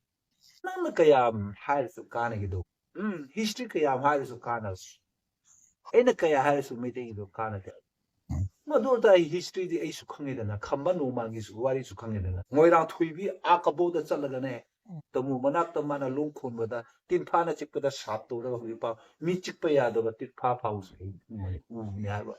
ꯅꯪꯅ ꯀꯌꯥꯝ ꯍꯥꯏꯔꯁꯨ ꯀꯥꯟꯅꯈꯤꯗꯧ꯫ ꯎꯝ, history ꯀꯌꯥꯝ ꯍꯥꯏꯔꯁꯨ ꯀꯥꯟꯅꯔꯁꯤ꯫ ꯑꯩꯅ ꯀꯌꯥ ꯍꯥꯏꯔꯁꯨ ꯃꯩꯇꯩꯒꯤꯗꯣ ꯀꯥꯟꯅꯗꯦ꯫ ꯃꯗꯨ ꯑꯣꯏꯇꯥꯔꯗꯤ history ꯗꯤ ꯑꯩꯁꯨ ꯈꯪꯉꯦꯗꯅ, ꯈꯝꯕ ꯅꯣꯡꯃꯥꯡꯒꯤꯁꯨ ꯋꯥꯔꯤꯁꯨ ꯈꯪꯉꯦꯗꯅ꯫ ꯃꯣꯏꯔꯥꯡ ꯊꯣꯏꯕꯤ ꯑꯥ ꯀꯕꯣꯗ ꯆꯠꯂꯒꯅꯦ, ꯇꯃꯨ ꯃꯅꯥꯛꯇ ꯃꯥꯅ ꯂꯣꯡ ꯈꯣꯟꯕꯗ ꯇꯤꯟꯐꯥꯅ ꯆꯤꯛꯄꯗ ꯁꯥꯞ ꯇꯧꯔꯒ ꯍꯧꯖꯤꯛꯐꯥꯎ ꯃꯤ ꯆꯤꯛꯄ ꯌꯥꯗꯕ ꯇꯤꯟꯐꯥ ꯐꯥꯎꯁꯨ ꯑꯩ ꯎꯕꯅꯤ ꯍꯥꯏꯕ꯫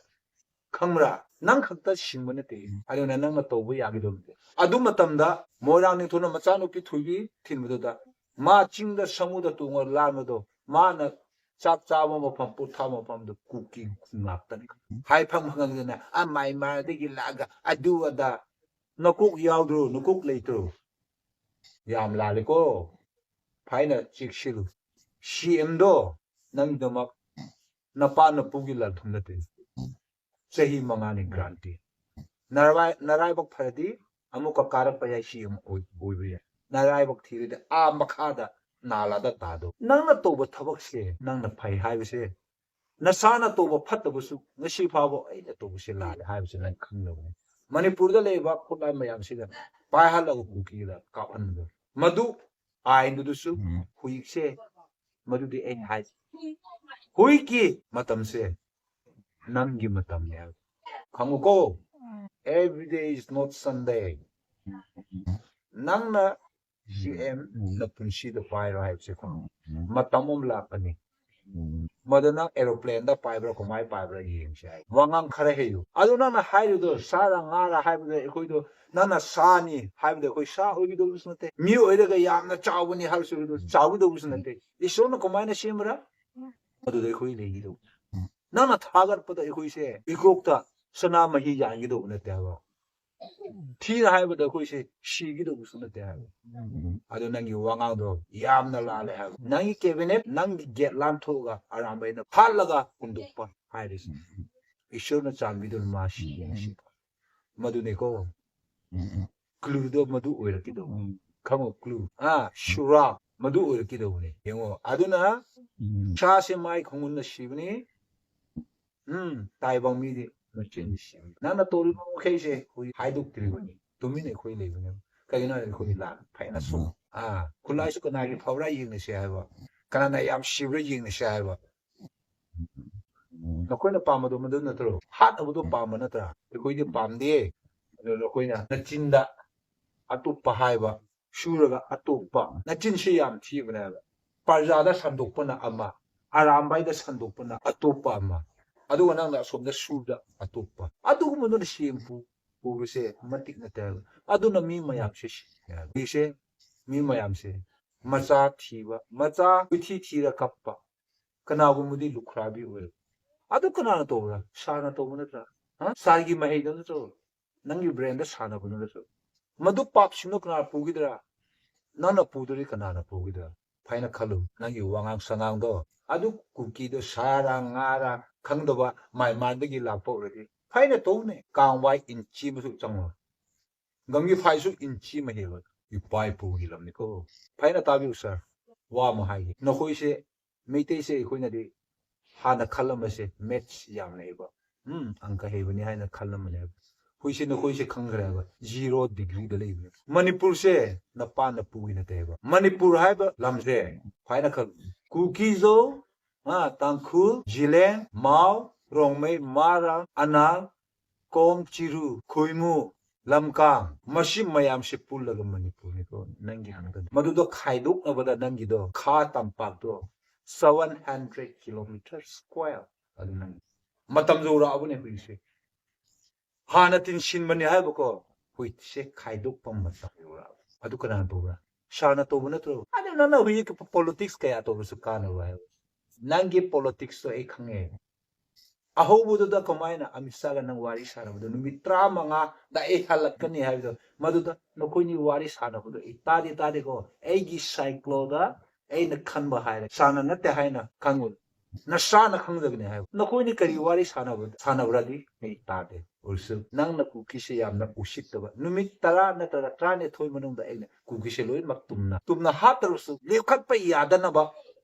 ꯈꯪꯕ꯭ꯔꯥ? ꯅꯪ ꯈꯛꯇ ꯁꯤꯡꯕ ꯅꯠꯇꯦ꯫ ꯑꯗꯨꯅ ꯅꯪꯅ ꯇꯧꯕ ꯌꯥꯒꯗꯧꯕꯗꯤ꯫ ꯑꯗꯨ ꯃꯇꯝꯗ ꯃꯣꯏꯔꯥꯡ ꯅꯤꯡꯊꯧꯅ ꯃꯆꯥꯅꯨꯄꯤ ꯊꯣꯏꯕꯤ ꯊꯤꯟꯕꯗꯨꯗ ꯃꯥ ꯆꯤꯡꯗ ꯁꯃꯨꯗ ꯇꯣꯡꯉ ꯂꯥꯟꯕꯗꯣ, ꯃꯥꯅ ꯆꯥꯛ ꯆꯥꯕ ꯃꯐꯝ, ꯄꯣꯊꯥ ꯃꯐꯝꯗꯣ ꯀꯨꯀꯤ ꯉꯥꯛꯇꯅꯤ꯫ ꯍꯥꯏꯐꯝ ꯈꯪꯗꯅ, "ꯑ, ꯃꯥꯏꯃꯥꯔꯗꯒꯤ ꯂꯥꯛꯑꯒ ꯑꯗꯨ ꯑꯗꯥ", ꯅꯀꯣꯛ ꯌꯥꯎꯗ꯭ꯔꯣ? ꯅꯀꯣꯛ ꯂꯩꯇ꯭ꯔꯣ? ꯌꯥꯝ ꯂꯥꯜꯂꯦꯀꯣ꯫ ꯐꯥꯏꯅ ꯆꯦꯛꯁꯤꯜꯂꯨ꯫ ꯁꯤ ꯑꯦꯝꯗꯣ ꯅꯪꯒꯤꯗꯃꯛ ꯅꯄꯥ ꯅꯄꯨꯒꯤ ꯂꯥꯟꯐꯝ ꯅꯠꯇꯦ꯫ ꯆꯍꯤ ꯃꯉꯥꯅꯤ guarantee꯫ ꯅꯔꯥꯏ-, ꯅꯔꯥꯏꯕꯛ ꯐꯔꯗꯤ ꯑꯃꯨꯛꯀ ꯀꯥꯔꯛꯄ ꯌꯥꯏ, ꯁꯤ ꯑꯃ ꯑꯣꯏ-, ꯑꯣꯏꯕ ꯌꯥꯏ꯫ ꯅꯔꯥꯏꯕꯛ ꯊꯤꯔꯗꯤ ꯑꯥ ꯃꯈꯥꯗ ꯅꯥꯂꯥꯗ ꯇꯥꯗꯧ꯫ ꯅꯪꯅ ꯇꯧꯕ ꯊꯕꯛꯁꯦ ꯅꯪꯅ ꯐꯩ ꯍꯥꯏꯕꯁꯦ, ꯅꯁꯥꯅ ꯇꯧꯕ ꯐꯠꯇꯕꯁꯨ ꯉꯁꯤ ꯐꯥꯎꯕ ꯑꯩꯅ ꯇꯧꯕꯁꯦ ꯂꯥꯜꯂꯦ ꯍꯥꯏꯕꯁꯦ ꯅꯪ ꯈꯪꯗꯕꯅꯤ꯫ ꯃꯅꯤꯄꯨꯔꯗ ꯂꯩꯔꯤꯕ ꯈꯨꯠꯂꯥꯏ ꯃꯌꯥꯝꯁꯤꯗ ꯄꯥꯏꯍꯜꯂꯒ ꯀꯨꯀꯤꯗ ꯀꯥꯞꯍꯟꯕꯗꯣ, ꯃꯗꯨ ꯑꯥꯏꯟꯗꯨꯗꯁꯨ ꯍꯧꯖꯤꯛꯁꯦ, ꯃꯗꯨꯗꯤ ꯑꯩꯅ ꯍꯥꯏꯁꯦ, ꯍꯧꯖꯤꯛꯀꯤ ꯃꯇꯝꯁꯦ ꯅꯪꯒꯤ ꯃꯇꯝꯅꯦ ꯍꯥꯏꯕ ꯈꯪꯉꯨꯀꯣ꯫ Every day is not Sunday. ꯅꯪꯅ ꯁꯤ ꯑꯦꯝ ꯅꯄꯨꯟꯁꯤꯗ ꯄꯥꯏꯔꯣ ꯍꯥꯏꯕꯁꯦ ꯈꯪꯉꯨ꯫ ꯃꯇꯝ ꯑꯃ ꯂꯥꯛꯀꯅꯤ꯫ ꯃꯗꯨ ꯅꯪ aeroplane ꯗ ꯄꯥꯏꯕ꯭ꯔꯥ, ꯀꯃꯥꯏ ꯄꯥꯏꯕ꯭ꯔꯥ ꯌꯦꯡꯁꯦ ꯍꯥꯏ꯫ ꯋꯥꯉꯥꯡ ꯈꯔ ꯍꯩꯌꯨ꯫ ꯑꯗꯨ ꯅꯪꯅ ꯍꯥꯏꯔꯤꯗꯣ ꯁꯥꯔ ꯉꯥꯔ ꯍꯥꯏꯕꯗ ꯑꯩꯈꯣꯏꯗꯣ, ꯅꯪꯅ ꯁꯥꯅꯤ ꯍꯥꯏꯕꯗ ꯑꯩꯈꯣꯏ ꯁꯥ ꯑꯣꯏꯒꯗꯧꯕꯁꯨ ꯅꯠꯇꯦ꯫ ꯃꯤ ꯑꯣꯏꯔꯒ ꯌꯥꯝꯅ ꯆꯥꯎꯕꯅꯤ ꯍꯥꯏꯔꯁꯨ ꯑꯗꯨ ꯆꯥꯎꯒꯗꯧꯕꯁꯨ ꯅꯠꯇꯦ꯫ ꯏꯁꯣꯔꯅ ꯀꯃꯥꯏꯅ ꯁꯦꯝꯕ꯭ꯔꯥ? ꯑꯗꯨꯗ ꯑꯩꯈꯣꯏ ꯂꯩꯒꯗꯧꯕ꯫ ꯎꯝ꯫ ꯅꯪꯅ ꯊꯥꯒꯠꯄꯗ ꯑꯩꯈꯣꯏꯁꯦ ꯏꯀꯣꯛꯇ ꯁꯅꯥ ꯃꯍꯤ ꯌꯥꯟꯒꯗꯧꯕ ꯅꯠꯇꯦ ꯍꯥꯏꯕ꯫ ꯊꯤꯅ ꯍꯥꯏꯕꯗ ꯑꯩꯈꯣꯏꯁꯦ ꯁꯤꯒꯗꯧꯕꯁꯨ ꯅꯠꯇꯦ ꯍꯥꯏꯕ꯫ ꯎꯝ꯫ ꯑꯗꯨ ꯅꯪꯒꯤ ꯋꯥꯉꯥꯡꯗꯣ ꯌꯥꯝꯅ ꯂꯥꯜꯂꯦ ꯍꯥꯏꯕ꯫ ꯅꯪꯒꯤ cabinet, ꯅꯪꯒꯤ gate ꯂꯥꯟꯊꯣꯛꯑꯒ ꯑꯔꯥꯝꯕꯩꯅ ꯐꯥꯜꯂꯒ ꯍꯨꯟꯗꯣꯛꯄ ꯍꯥꯏꯔꯤꯁꯦ꯫ ꯎꯝ꯫ ꯏꯁꯣꯔꯅ ꯆꯥꯟꯕꯤꯗꯨꯅ ꯃꯥ ꯁꯤꯒꯦ ꯎꯝ꯫ ꯍꯥꯏꯁꯤꯀꯣ꯫ ꯃꯗꯨꯅꯤꯀꯣ꯫ ꯎꯝ꯫ Clue ꯗꯣ ꯃꯗꯨ ꯑꯣꯏꯔꯛꯀꯗꯧꯕ꯫ ꯎꯝ꯫ ꯈꯪꯉꯣ, clue꯫ ꯑꯥ, ꯁꯨꯔꯥ, ꯃꯗꯨ ꯑꯣꯏꯔꯛꯀꯗꯧꯕꯅꯤ꯫ ꯌꯦꯡꯉꯣ, ꯑꯗꯨꯅ ꯎꯝ꯫ ꯁꯥꯁꯦ ꯃꯥꯏ ꯈꯣꯡꯒꯨꯟꯅ ꯁꯤꯕꯅꯤ꯫ ꯎꯝ, ꯇꯥꯏꯕꯪ ꯃꯤꯗꯤ ꯃꯆꯤꯟ ꯁꯤꯕꯅꯤ꯫ ꯅꯪꯅ ꯇꯧꯔꯤꯕ ꯃꯈꯩꯁꯦ ꯑꯩꯈꯣꯏ ꯍꯥꯏꯗꯣꯛꯇ꯭ꯔꯤꯕꯅꯤ꯫ ꯇꯨꯃꯤꯟꯅ ꯑꯩꯈꯣꯏ ꯂꯩꯕꯅꯤ꯫ ꯀꯩꯒꯤꯅꯣ ꯍꯥꯏꯔꯗꯤ ꯑꯩꯈꯣꯏ ꯂꯥꯟ ꯐꯩꯅ ꯁꯣꯛ-, ꯎꯝ꯫ ꯑꯥ, ꯈꯨꯠꯂꯥꯏꯁꯨ ꯀꯅꯥꯒꯤ ꯐꯕ꯭ꯔꯥ ꯌꯦꯡꯅꯁꯦ ꯍꯥꯏꯕ, ꯀꯅꯥꯅ ꯌꯥꯝ ꯁꯤꯕ꯭ꯔꯥ ꯌꯦꯡꯅꯁꯦ ꯍꯥꯏꯕ꯫ ꯎꯝ꯫ ꯅꯈꯣꯏꯅ ꯄꯥꯝꯕꯗꯣ ꯃꯗꯨ ꯅꯠꯇ꯭ꯔꯣ? ꯍꯥꯠꯅꯕꯗꯣ ꯎꯝ꯫ ꯄꯥꯝꯕ ꯅꯠꯇ꯭ꯔꯥ? ꯑꯩꯈꯣꯏꯗꯤ ꯄꯥꯝꯗꯦ꯫ ꯑꯗꯨ ꯅꯈꯣꯏꯅ ꯅꯆꯤꯟꯗ ꯑꯇꯣꯞꯄ ꯍꯥꯏꯕ, ꯁꯨꯔꯒ ꯑꯇꯣꯞꯄ꯫ ꯅꯆꯤꯟꯁꯤ ꯌꯥꯝ ꯊꯤꯕꯅꯦꯕ꯫ ꯄ꯭ꯔꯖꯥꯗ ꯁꯟꯗꯣꯛꯄꯅ ꯑꯃ, ꯑꯔꯥꯝꯕꯥꯏꯗ ꯁꯟꯗꯣꯛꯄꯅ ꯑꯇꯣꯞꯄ ꯑꯃ, ꯑꯗꯨꯒ ꯅꯪꯅ ꯑꯁꯣꯝꯗ ꯁꯨꯔꯗ ꯑꯇꯣꯞꯄ꯫ ꯑꯗꯨꯒꯨꯝꯕꯗꯨꯅ ꯁꯦꯝ ꯄꯨ-, ꯄꯨꯕꯁꯦ ꯃꯇꯤꯛ ꯅꯠꯇꯦ ꯍꯥꯏꯕ꯫ ꯑꯗꯨꯅ ꯃꯤ ꯃꯌꯥꯝꯁꯦ ꯁꯤ-, ꯁꯤꯁꯦ, ꯃꯤ ꯃꯌꯥꯝꯁꯦ ꯃꯆꯥ ꯊꯤꯕ, ꯃꯆꯥ ꯀꯣꯏꯊꯤ ꯊꯤꯔ ꯀꯞꯄ, ꯀꯅꯥꯒꯨꯝꯕꯗꯤ ꯂꯨꯈ꯭ꯔꯥꯕꯤ ꯑꯣꯏꯔꯣ꯫ ꯑꯗꯨ ꯀꯅꯥꯅ ꯇꯧꯕ꯭ꯔꯥ? ꯁꯥꯔꯅ ꯇꯧꯕ ꯅꯠꯇ꯭ꯔꯥ? ꯍꯥ? ꯁꯥꯔꯒꯤ ꯃꯍꯩꯗꯣ ꯅꯠꯇ꯭ꯔꯣ? ꯅꯪꯒꯤ brain ꯗ ꯁꯥꯟꯅꯕꯗꯨ ꯅꯠꯇ꯭ꯔꯣ? ꯃꯗꯨ ꯄꯥꯞꯁꯤꯡꯗꯣ ꯀꯅꯥ ꯄꯨꯈꯤꯗ꯭ꯔꯥ? ꯅꯪꯅ ꯄꯨꯗ꯭ꯔꯗꯤ ꯀꯅꯥꯅ ꯄꯨꯈꯤꯗ꯭ꯔꯥ? ꯐꯥꯏꯅ ꯈꯜꯂꯨ, ꯅꯪꯒꯤ ꯋꯥꯉꯥꯡ ꯁꯉꯥꯡꯗꯣ꯫ ꯑꯗꯨ ꯀꯨꯀꯤꯗꯣ ꯁꯥꯔꯥ ꯉꯥꯔꯥ ꯈꯪꯗꯕ ꯃꯥꯏ ꯃꯥꯟꯗꯒꯤ ꯂꯥꯛꯄ ꯑꯣꯏꯔꯗꯤ ꯐꯥꯏꯅ ꯇꯧꯅꯦ꯫ ꯀꯥꯡꯋꯥꯏ ꯏꯟꯆꯤ ꯑꯃꯁꯨ ꯆꯪꯉꯣꯏ꯫ ꯒꯝꯒꯤ ꯐꯥꯏꯁꯨ ꯏꯟꯆꯤ ꯑꯃ ꯍꯦꯜꯂꯣꯏ꯫ ꯏꯄꯥ ꯏꯄꯨꯒꯤ ꯂꯝꯅꯤꯀꯣ꯫ ꯐꯥꯏꯅ ꯇꯥꯕꯤꯌꯨ ꯁꯥꯔ, ꯋꯥ ꯑꯃ ꯍꯥꯏꯒꯦ꯫ ꯅꯈꯣꯏꯁꯦ, ꯃꯩꯇꯩꯁꯦ ꯑꯩꯈꯣꯏꯅꯗꯤ ꯍꯥꯟꯅ ꯈꯜꯂꯝꯕꯁꯦ maths ꯌꯥꯝꯅ ꯍꯩꯕ, ꯎꯝ, ꯑꯪꯀ ꯍꯩꯕꯅꯤ ꯍꯥꯏꯅ ꯈꯜꯂꯝꯕꯅꯦꯕ꯫ ꯍꯧꯖꯤꯛꯁꯦ ꯅꯈꯣꯏꯁꯦ ꯈꯪꯈ꯭ꯔꯦꯕ, zero degree ꯗ ꯂꯩꯕꯅꯦ꯫ ꯃꯅꯤꯄꯨꯔꯁꯦ ꯅꯄꯥ ꯅꯄꯨꯒꯤ ꯅꯠꯇꯦꯕ꯫ ꯃꯅꯤꯄꯨꯔ ꯍꯥꯏꯕ ꯂꯝꯁꯦ ꯐꯥꯏꯅ ꯈꯜꯂꯨ꯫ ꯀꯨꯀꯤꯖꯣ, ꯑ, ꯇꯥꯡꯈꯨꯜ, ꯖꯤꯂꯦꯡ, ꯃꯥꯎ, ꯔꯣꯡꯃꯩ, ꯃꯥꯔꯥ, ꯑꯅꯥꯜ, ꯀꯣꯝ, ꯆꯤꯔꯨ, ꯈꯣꯏꯃꯨ, ꯂꯝꯀꯥꯡ, ꯃꯁꯤ ꯃꯌꯥꯝꯁꯦ ꯄꯨꯜꯂꯒ ꯃꯅꯤꯄꯨꯔꯅꯤꯀꯣ꯫ ꯅꯪꯒꯤ ꯍꯪꯒꯅꯤ꯫ ꯃꯗꯨꯗꯣ ꯈꯥꯏꯗꯣꯛꯅꯕꯗ ꯅꯪꯒꯤꯗꯣ ꯈꯥ ꯇꯝꯄꯥꯛꯇꯣ Seven hundred kilometer square. ꯑꯗꯨꯅ ꯃꯇꯝ ꯌꯧꯔꯛꯑꯕꯅꯦ ꯍꯧꯖꯤꯛꯁꯦ꯫ ꯍꯥꯟꯅ ꯇꯤꯟꯁꯤꯟꯕꯅꯤ ꯍꯥꯏꯕꯀꯣ, ꯍꯧꯖꯤꯛꯁꯦ ꯈꯥꯏꯗꯣꯛꯄ ꯃꯇꯝ ꯌꯧꯔꯛꯑꯕ꯫ ꯑꯗꯨ ꯀꯅꯥꯅ ꯇꯧꯕ꯭ꯔꯥ? ꯁꯥꯔꯅ ꯇꯧꯕ ꯅꯠꯇ꯭ꯔꯣ? ꯑꯗꯨ ꯅꯪꯅ ꯍꯧꯖꯤꯛ politics ꯀꯌꯥ ꯇꯧꯕꯁꯨ ꯀꯥꯟꯅꯔꯣꯏ ꯍꯥꯏꯕ꯫ ꯅꯪꯒꯤ politics ꯇꯣ ꯑꯩ ꯈꯪꯉꯦ꯫ ꯑꯍꯧꯕꯗꯨꯗ ꯀꯃꯥꯏꯅ ꯑꯃꯤꯠ ꯁꯥꯒ ꯅꯪ ꯋꯥꯔꯤ ꯁꯥꯟꯅꯕꯗꯣ, ꯅꯨꯃꯤꯠ ꯇꯔꯥꯃꯉꯥꯗ ꯑꯩ ꯍꯜꯂꯛꯀꯅꯤ ꯍꯥꯏꯕꯗꯣ, ꯃꯗꯨꯗ ꯅꯈꯣꯏꯅꯤ ꯋꯥꯔꯤ ꯁꯥꯟꯅꯕꯗꯣ ꯑꯩ ꯇꯥꯗꯦ, ꯇꯥꯗꯦꯀꯣ꯫ ꯑꯩꯒꯤ ꯁꯥꯏꯀ꯭ꯂꯣꯗ ꯑꯩꯅ ꯈꯟꯕ ꯍꯥꯏꯔꯦ꯫ ꯁꯥꯔꯅ ꯅꯠꯇꯦ ꯍꯥꯏꯅ ꯈꯪꯉꯨ꯫ ꯅꯁꯥꯅ ꯈꯪꯖꯒꯅꯤ ꯍꯥꯏꯕ꯫ ꯅꯈꯣꯏꯅꯤ ꯀꯔꯤ ꯋꯥꯔꯤ ꯁꯥꯟꯅꯕ, ꯁꯥꯟꯅꯕ꯭ꯔꯥꯗꯤ ꯑꯩ ꯇꯥꯗꯦ꯫ ꯑꯣꯏꯔꯁꯨ ꯅꯪꯅ ꯀꯨꯀꯤꯁꯦ ꯌꯥꯝꯅ ꯎꯁꯤꯠꯇꯕ, ꯅꯨꯃꯤꯠ ꯇꯔꯥ ꯅꯠꯇ꯭ꯔꯒ ꯇꯔꯥꯅꯤꯊꯣꯏ ꯃꯅꯨꯡꯗ ꯑꯩꯅ ꯀꯨꯀꯤꯁꯦ ꯂꯣꯏꯅꯃꯛ ꯇꯨꯝꯅ, ꯇꯨꯝꯅ ꯍꯥꯠꯇ꯭ꯔꯁꯨ ꯂꯦꯞꯈꯠꯄ ꯌꯥꯗꯅꯕ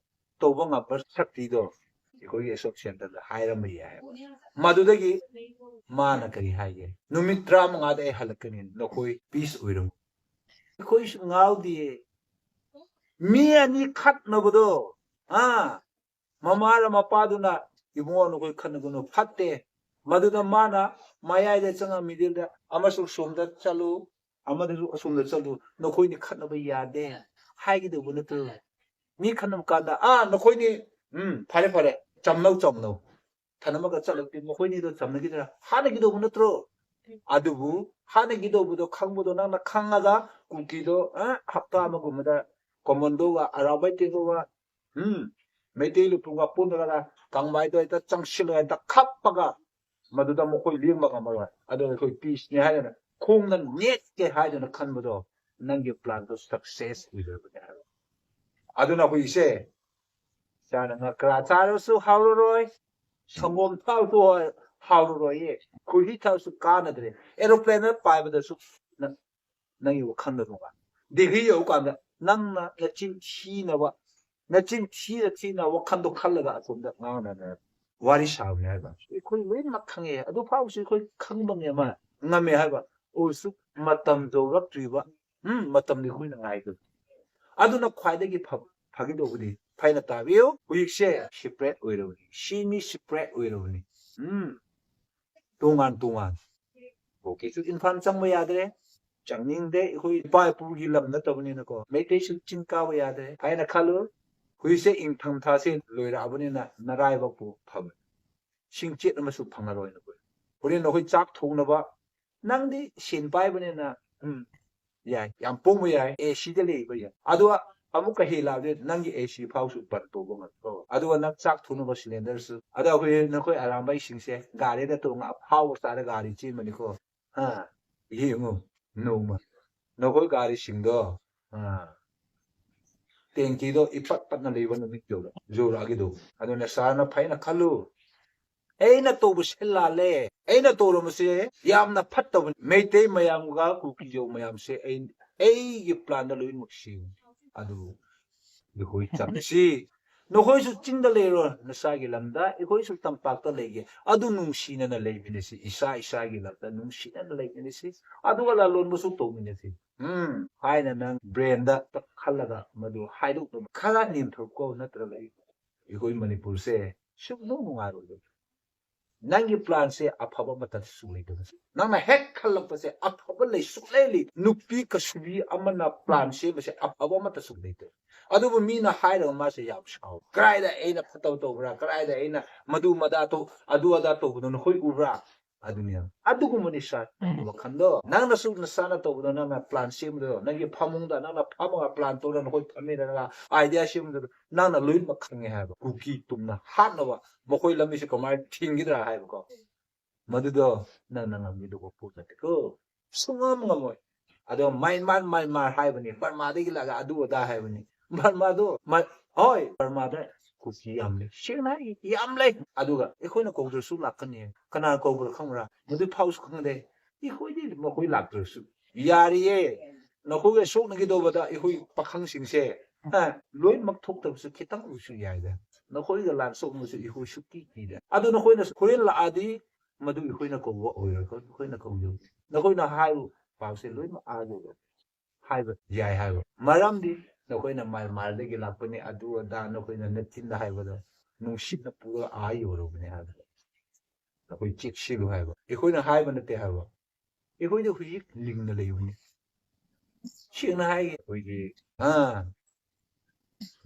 ꯇꯧꯕ ꯉꯝꯕ ꯁꯛꯇꯤꯗꯣ ꯑꯩꯈꯣꯏꯒꯤ ꯑꯁꯣꯛ ꯁꯦꯟꯇꯔꯗ ꯍꯥꯏꯔꯝꯕ ꯌꯥꯏ ꯍꯥꯏꯕ꯫ ꯃꯗꯨꯗꯒꯤ ꯃꯥꯅ ꯀꯔꯤ ꯍꯥꯏꯒꯦ? "ꯅꯨꯃꯤꯠ ꯇꯔꯥꯃꯉꯥꯗ ꯑꯩ ꯍꯜꯂꯛꯀꯅꯤ, ꯅꯈꯣꯏ peace ꯑꯣꯏꯔꯝꯃꯨ꯫" ꯑꯩꯈꯣꯏꯁꯨ ꯉꯥꯎꯗꯤꯌꯦ꯫ ꯃꯤ ꯑꯅꯤ ꯈꯠꯅꯕꯗꯣ, ꯑꯥ, ꯃꯃꯥꯔ ꯃꯄꯥꯗꯨꯅ, "ꯏꯕꯨꯡꯉꯣ, ꯅꯈꯣꯏ ꯈꯠꯅꯒꯅꯨ, ꯐꯠꯇꯦ꯫" ꯃꯗꯨꯗ ꯃꯥꯅ ꯃꯌꯥꯏꯗ ꯆꯪꯉ, middle ꯗ, "ꯑꯃꯁꯨ ꯁꯣꯝꯗ ꯆꯠꯂꯨ, ꯑꯃꯗꯁꯨ ꯑꯁꯣꯝꯗ ꯆꯠꯂꯨ, ꯅꯈꯣꯏꯅꯤ ꯈꯠꯅꯕ ꯌꯥꯗꯦ" ꯍꯥꯏꯒꯗꯧꯕ ꯅꯠꯇ꯭ꯔꯣ? ꯃꯤ ꯈꯠꯅꯕ ꯀꯥꯟꯗ, "ꯑꯥ, ꯅꯈꯣꯏꯅꯤ, ꯎꯝ, ꯐꯔꯦ, ꯐꯔꯦ, ꯆꯝꯅꯧ, ꯆꯝꯅꯧ" ꯊꯅꯝꯃꯒ ꯆꯠꯂꯒꯗꯤ ꯃꯈꯣꯏꯅꯤꯗꯣ ꯆꯝꯅꯈꯤꯗ꯭ꯔꯥ? ꯍꯥꯠꯅꯈꯤꯗꯧꯕ ꯅꯠꯇ꯭ꯔꯣ? ꯑꯗꯨꯕꯨ ꯍꯥꯠꯅꯈꯤꯗꯧꯕꯗꯣ ꯈꯪꯕꯗꯣ ꯅꯪꯅ ꯈꯪꯉꯒ ꯀꯨꯀꯤꯗꯣ, ꯑ, ꯍꯞꯇꯥ ꯑꯃꯒꯨꯝꯕꯗ ꯀꯣꯃꯟꯗꯣꯒ ꯑꯔꯥꯕꯥꯏ ꯇꯦꯟꯒꯣꯒ, ꯎꯝ, ꯃꯩꯇꯩ ꯂꯨꯄꯨꯒ ꯄꯨꯟꯅꯔꯒ ꯀꯪꯕꯥꯏꯗꯣ ꯍꯦꯛꯇ ꯆꯪꯁꯤꯜꯂꯒ ꯍꯦꯛꯇ ꯈꯞꯄꯒ ꯃꯗꯨꯗ ꯃꯈꯣꯏ ꯂꯦꯡꯕ ꯉꯝꯃꯔꯣꯏ꯫ ꯑꯗꯣ ꯑꯩꯈꯣꯏ peace ꯅꯤ ꯍꯥꯏꯗꯅ ꯈꯣꯡꯅ ꯅꯦꯠꯀꯦ ꯍꯥꯏꯗꯅ ꯈꯟꯕꯗꯣ ꯅꯪꯒꯤ plan ꯗꯣ success ꯑꯣꯏꯗꯕꯅꯦ ꯍꯥꯏꯕ꯫ ꯑꯗꯨꯅ ꯍꯧꯖꯤꯛꯁꯦ ꯆꯥꯅ ꯉꯀ꯭ꯔꯥ ꯆꯥꯔꯁꯨ ꯍꯥꯎꯔꯔꯣꯏ, ꯁꯪꯒꯣꯝ ꯊꯛꯑꯁꯨ ꯍꯥꯎꯔꯔꯣꯏꯌꯦ, ꯈꯣꯏꯍꯤ ꯊꯛꯑꯁꯨ ꯀꯥꯟꯅꯗ꯭ꯔꯦ, aeroplane ꯗ ꯄꯥꯏꯕꯗꯁꯨ ꯅꯪ, ꯅꯪꯒꯤ ꯋꯥꯈꯜꯗ ꯅꯨꯡꯉꯥꯏ꯫ ꯗꯦꯜꯍꯤ ꯌꯧꯀꯥꯟꯗ ꯅꯪꯅ ꯅꯆꯤꯟ ꯊꯤꯅꯕ, ꯅꯆꯤꯟ ꯊꯤꯅ ꯊꯤꯅ ꯋꯥꯈꯜꯗꯣ ꯈꯜꯂꯒ ꯑꯁꯣꯝꯗ ꯉꯥꯡꯅꯅ ꯋꯥꯔꯤ ꯁꯥꯕꯅꯦ ꯍꯥꯏꯕ꯫ ꯑꯩꯈꯣꯏ ꯂꯣꯏꯅꯃꯛ ꯈꯪꯉꯦ, ꯑꯗꯨ ꯐꯥꯎꯁꯨ ꯑꯩꯈꯣꯏ ꯈꯪꯕ ꯉꯝꯃ-, ꯉꯝꯃꯦ ꯍꯥꯏꯕ꯫ ꯑꯣꯏꯔꯁꯨ ꯃꯇꯝ ꯌꯧꯔꯛꯇ꯭ꯔꯤꯕ, ꯎꯝ, ꯃꯇꯝꯗꯤ ꯑꯩꯈꯣꯏꯅ ꯉꯥꯏꯗꯕ꯫ ꯑꯗꯨꯅ ꯈ꯭ꯋꯥꯏꯗꯒꯤ ꯐꯕ, ꯐꯒꯗꯧꯕꯗꯤ, ꯐꯩꯅ ꯇꯥꯕꯤꯌꯨ, ꯍꯧꯖꯤꯛꯁꯦ separate ꯑꯣꯏꯔꯕꯅꯤ, ꯁꯤ ꯃꯤ separate ꯑꯣꯏꯔꯕꯅꯤ꯫ ꯎꯝ, ꯇꯣꯉꯥꯟ ꯇꯣꯉꯥꯟ꯫ ꯀꯨꯀꯤꯁꯨ ꯏꯝꯐꯥꯜ ꯆꯪꯕ ꯌꯥꯗ꯭ꯔꯦ, ꯆꯪꯅꯤꯡꯗꯦ, ꯑꯩꯈꯣꯏ ꯏꯄꯥ ꯏꯄꯨꯒꯤ ꯂꯝ ꯅꯠꯇꯕꯅꯤꯅꯀꯣ꯫ ꯃꯩꯇꯩꯁꯨ ꯆꯤꯡ ꯀꯥꯕ ꯌꯥꯗ꯭ꯔꯦ ꯍꯥꯏꯅ ꯈꯜꯂꯨ꯫ ꯍꯧꯖꯤꯛꯁꯦ ꯏꯪꯊꯝꯊꯥꯁꯦ ꯂꯣꯏꯔꯛꯑꯕꯅꯤꯅ ꯅꯔꯥꯏꯕꯛꯄꯨ ꯐꯕꯅꯤ꯫ ꯁꯤꯡꯆꯦꯠ ꯑꯃꯁꯨ ꯐꯪꯉꯔꯣꯏ ꯅꯈꯣꯏ꯫ ꯍꯣꯔꯦꯟ ꯅꯈꯣꯏ ꯆꯥꯛ ꯊꯣꯡꯅꯕ, ꯅꯪꯗꯤ ꯁꯦꯟ ꯄꯥꯏꯕꯅꯤꯅ, ꯎꯝ, ꯌꯥꯏ, ꯌꯥꯝ ꯄꯣꯡꯕ ꯌꯥꯏ, ꯑꯦ ꯁꯤꯗ ꯂꯩꯕ ꯌꯥꯏ꯫ ꯑꯗꯨꯒ ꯑꯃꯨꯛꯀ ꯍꯦꯜꯂꯛꯑꯗꯤ ꯅꯪꯒꯤ ꯑꯦ ꯁꯤ ꯐꯥꯎꯁꯨ ꯕꯟ ꯇꯧꯕ ꯉꯝꯃꯣ꯫ ꯑꯗꯨꯒ ꯅꯪ ꯆꯥꯛ ꯊꯣꯡꯅꯕ ꯁꯤꯂꯤꯟꯗꯔꯁꯨ, ꯑꯗ ꯑꯩꯈꯣꯏ ꯅꯈꯣꯏ ꯑꯔꯥꯝꯕꯩꯁꯤꯡꯁꯦ ꯒꯥꯔꯤꯗ ꯇꯣꯡꯉ ꯑꯐꯥꯎꯕ ꯆꯥꯔ ꯒꯥꯔꯤ ꯆꯦꯟꯕꯅꯤꯀꯣ꯫ ꯑ, ꯌꯦꯡꯉꯨ, ꯅꯣꯡꯃ ꯅꯈꯣꯏ ꯒꯥꯔꯤꯁꯤꯡꯗꯣ, ꯑ, ꯇꯦꯡꯀꯤꯗꯣ ꯏꯄꯠ ꯄꯠꯅ ꯂꯩꯕ ꯅꯨꯃꯤꯠ ꯌꯧꯔ-, ꯌꯧꯔꯛꯑꯒꯦꯗꯧꯕ꯫ ꯑꯗꯨꯅ ꯁꯥꯔꯅ ꯐꯩꯅ ꯈꯜꯂꯨ, "ꯑꯩꯅ ꯇꯧꯕꯁꯦ ꯂꯥꯜꯂꯦ, ꯑꯩꯅ ꯇꯧꯔꯝꯕꯁꯦ ꯌꯥꯝꯅ ꯐꯠꯇꯕꯅꯤ, ꯃꯩꯇꯩ ꯃꯌꯥꯝꯒ ꯀꯨꯀꯤꯖꯧ ꯃꯌꯥꯝꯁꯦ ꯑꯩ, ꯑꯩꯒꯤ ꯄ꯭ꯂꯥꯟꯗ ꯂꯣꯏꯅꯃꯛ ꯁꯦꯝꯃꯤ꯫ ꯑꯗꯨ ꯑꯩꯈꯣꯏ ꯆꯠꯁꯤ, ꯅꯈꯣꯏꯁꯨ ꯆꯤꯡꯗ ꯂꯩꯔꯣ ꯅꯁꯥꯒꯤ ꯂꯝꯗ, ꯑꯩꯈꯣꯏꯁꯨ ꯇꯝꯄꯥꯛꯇ ꯂꯩꯒꯦ, ꯑꯗꯨ ꯅꯨꯡꯁꯤꯅꯅ ꯂꯩꯃꯤꯟꯅꯁꯤ, ꯏꯁꯥ ꯏꯁꯥꯒꯤ ꯂꯝꯗ ꯅꯨꯡꯁꯤꯅꯅ ꯂꯩꯃꯤꯟꯅꯁꯤ, ꯑꯗꯨꯒ ꯂꯂꯣꯟꯕꯁꯨ ꯇꯧꯃꯤꯟꯅꯁꯤ." ꯎꯝ, ꯍꯥꯏꯅ ꯅꯪ ꯕ꯭ꯔꯦꯟꯗ ꯈꯜꯂꯒ ꯃꯗꯨ ꯍꯥꯏꯗꯣꯛꯅꯕ ꯈꯔ ꯅꯦꯝꯊꯧꯀꯣ, ꯅꯠꯇ꯭ꯔꯒ ꯑꯩ, ꯑꯩꯈꯣꯏ ꯃꯅꯤꯄꯨꯔꯁꯦ ꯁꯨꯛꯅꯨꯡ ꯅꯨꯡꯉꯥꯏꯔꯣꯏꯗꯕ꯫ ꯅꯪꯒꯤ ꯄ꯭ꯂꯥꯟꯁꯦ ꯑꯐꯕ ꯑꯃꯠꯇ ꯁꯨꯛ ꯂꯩꯇꯕ꯫ ꯅꯪꯅ ꯍꯦꯛ ꯈꯜꯂꯛꯄꯁꯦ ꯑꯐꯕ ꯂꯩ, ꯁꯨꯛꯂꯩ ꯂꯩ꯫ ꯅꯨꯄꯤ ꯀꯁꯨꯕꯤ ꯑꯃꯅ ꯄ꯭ꯂꯥꯟ ꯁꯦꯝꯕꯁꯦ ꯑꯐꯕ ꯑꯃꯠꯇ ꯁꯨꯛ ꯂꯩꯇꯦ꯫ ꯑꯗꯨꯕꯨ ꯃꯤꯅ ꯍꯥꯏꯔꯒ ꯃꯥꯁꯦ ꯌꯥꯝ ꯁꯥꯎ꯫ "ꯀꯗꯥꯏꯗ ꯑꯩꯅ ꯐꯠꯇꯕ ꯇꯧꯕ꯭ꯔꯥ? ꯀꯗꯥꯏꯗ ꯑꯩꯅ ꯃꯗꯨ ꯃꯗꯥ ꯇꯧ-, ꯑꯗꯨ ꯑꯗꯥ ꯇꯧꯕꯗꯣ ꯅꯈꯣꯏ ꯎꯕ꯭ꯔꯥ?" ꯑꯗꯨꯅꯦ꯫ ꯑꯗꯨꯒꯨꯝꯕꯅꯤ ꯁꯥꯔ꯫ ꯎꯝ꯫ ꯋꯥꯈꯜꯗꯣ ꯅꯪꯅꯁꯨ ꯅꯁꯥꯅ ꯇꯧꯕꯗꯣ, ꯅꯪꯅ ꯄ꯭ꯂꯥꯟ ꯁꯦꯝꯕꯗꯣ, ꯅꯪꯒꯤ ꯐꯃꯨꯡꯗ ꯅꯪꯅ ꯐꯝꯃꯒ ꯄ꯭ꯂꯥꯟ ꯇꯧꯔ ꯅꯈꯣꯏ ꯐꯝꯃꯤꯟꯅꯔꯒ ꯑꯥꯏꯗꯤꯌꯥ ꯁꯦꯝꯕꯗꯣ ꯅꯪꯅ ꯂꯣꯏꯅꯃꯛ ꯈꯪꯉꯦ ꯍꯥꯏꯕ꯫ ꯀꯨꯀꯤ ꯇꯨꯝꯅ ꯍꯥꯠꯅꯕ ꯃꯈꯣꯏ ꯂꯝꯕꯤꯁꯦ ꯀꯃꯥꯏꯅ ꯊꯤꯡꯒꯗ꯭ꯔꯥ ꯍꯥꯏꯕꯀꯣ꯫ ꯃꯗꯨꯗꯣ ꯅꯪꯅ ꯉꯝꯃꯤꯗꯨ ꯄꯣꯠ ꯅꯠꯇꯦꯀꯣ꯫ ꯁꯨꯡꯉꯝ ꯉꯝꯃꯣꯏ꯫ ꯑꯗꯣ ꯃ꯭ꯌꯥꯟꯃꯥꯔ, ꯃ꯭ꯌꯥꯟꯃꯥꯔ ꯍꯥꯏꯕꯅꯤ, ꯕꯔꯃꯥꯗꯒꯤ ꯂꯥꯛꯑꯒ ꯑꯗꯨ ꯑꯗꯥ ꯍꯥꯏꯕꯅꯤ꯫ ꯕꯔꯃꯥꯗꯣ, ꯃ-, ꯍꯣꯏ, ꯕꯔꯃꯥꯗ ꯀꯨꯀꯤ ꯌꯥꯝ ꯂꯩ꯫ ꯁꯦꯡꯅ ꯍꯥꯏꯒꯦ, ꯌꯥꯝ ꯂꯩ꯫ ꯑꯗꯨꯒ ꯑꯩꯈꯣꯏꯅ ꯀꯧꯗ꯭ꯔꯁꯨ ꯂꯥꯛꯀꯅꯤ꯫ ꯀꯅꯥ ꯀꯧꯕ꯭ꯔꯥ ꯈꯪꯕ꯭ꯔꯥ? ꯃꯗꯨ ꯐꯥꯎꯁꯨ ꯈꯪꯗꯦ꯫ ꯑꯩꯈꯣꯏꯗꯤ ꯃꯈꯣꯏ ꯂꯥꯛꯇ꯭ꯔꯁꯨ ꯌꯥꯔꯤꯌꯦ꯫ ꯅꯈꯣꯏꯒ ꯁꯣꯛꯅꯈꯤꯗꯧꯕꯗ ꯑꯩꯈꯣꯏ ꯄꯥꯈꯪꯁꯤꯡꯁꯦ, ꯍꯥ, ꯂꯣꯏꯅꯃꯛ ꯊꯣꯛꯇꯕꯁꯨ ꯈꯤꯇꯪ ꯑꯣꯏꯔꯁꯨ ꯌꯥꯏꯗ꯫ ꯅꯈꯣꯏꯒ ꯂꯥꯟ ꯁꯣꯛꯅꯕꯁꯨ ꯑꯩꯈꯣꯏ ꯁꯨꯛꯀꯤ ꯀꯤꯗꯦ꯫ ꯑꯗꯨ ꯅꯈꯣꯏꯅ ꯍꯣꯔꯦꯟ ꯂꯥꯛꯑꯗꯤ ꯃꯗꯨ ꯑꯩꯈꯣꯏꯅ ꯀꯧꯕ ꯑꯣꯏꯔꯣꯏ, ꯑꯩꯈꯣꯏꯅ ꯀꯧꯖꯧ꯫ ꯅꯈꯣꯏꯅ ꯍꯥꯏꯕ ꯄꯥꯎꯁꯦ ꯂꯣꯏꯅꯃꯛ ꯑꯥ ꯌꯧꯔꯣꯏ ꯍꯥꯏꯕ ꯌꯥꯏ ꯍꯥꯏꯕ꯫ ꯃꯔꯝꯗꯤ ꯅꯈꯣꯏꯅ ꯃ꯭ꯌꯥꯟꯃꯥꯔꯗꯒꯤ ꯂꯥꯛꯄꯅꯤ, ꯑꯗꯨ ꯑꯗꯥ ꯅꯈꯣꯏꯅ ꯅꯆꯤꯟꯗ ꯍꯥꯏꯕꯗꯣ ꯅꯨꯡꯁꯤꯠꯅ ꯄꯨꯔꯒ ꯑꯥ ꯌꯧꯔꯕꯅꯤ ꯍꯥꯏꯕꯗꯣ꯫ ꯅꯈꯣꯏ ꯆꯦꯛꯁꯤꯜꯂꯨ ꯍꯥꯏꯕ꯫ ꯑꯩꯈꯣꯏꯅ ꯍꯥꯏꯕ ꯅꯠꯇꯦ ꯍꯥꯏꯕ꯫ ꯑꯩꯈꯣꯏꯗꯤ ꯍꯧꯖꯤꯛ ꯂꯤꯡꯅ ꯂꯩꯕꯅꯤ꯫ ꯁꯦꯡꯅ ꯍꯥꯏꯒꯦ, ꯑꯩꯈꯣꯏꯒꯤ, ꯑꯥ,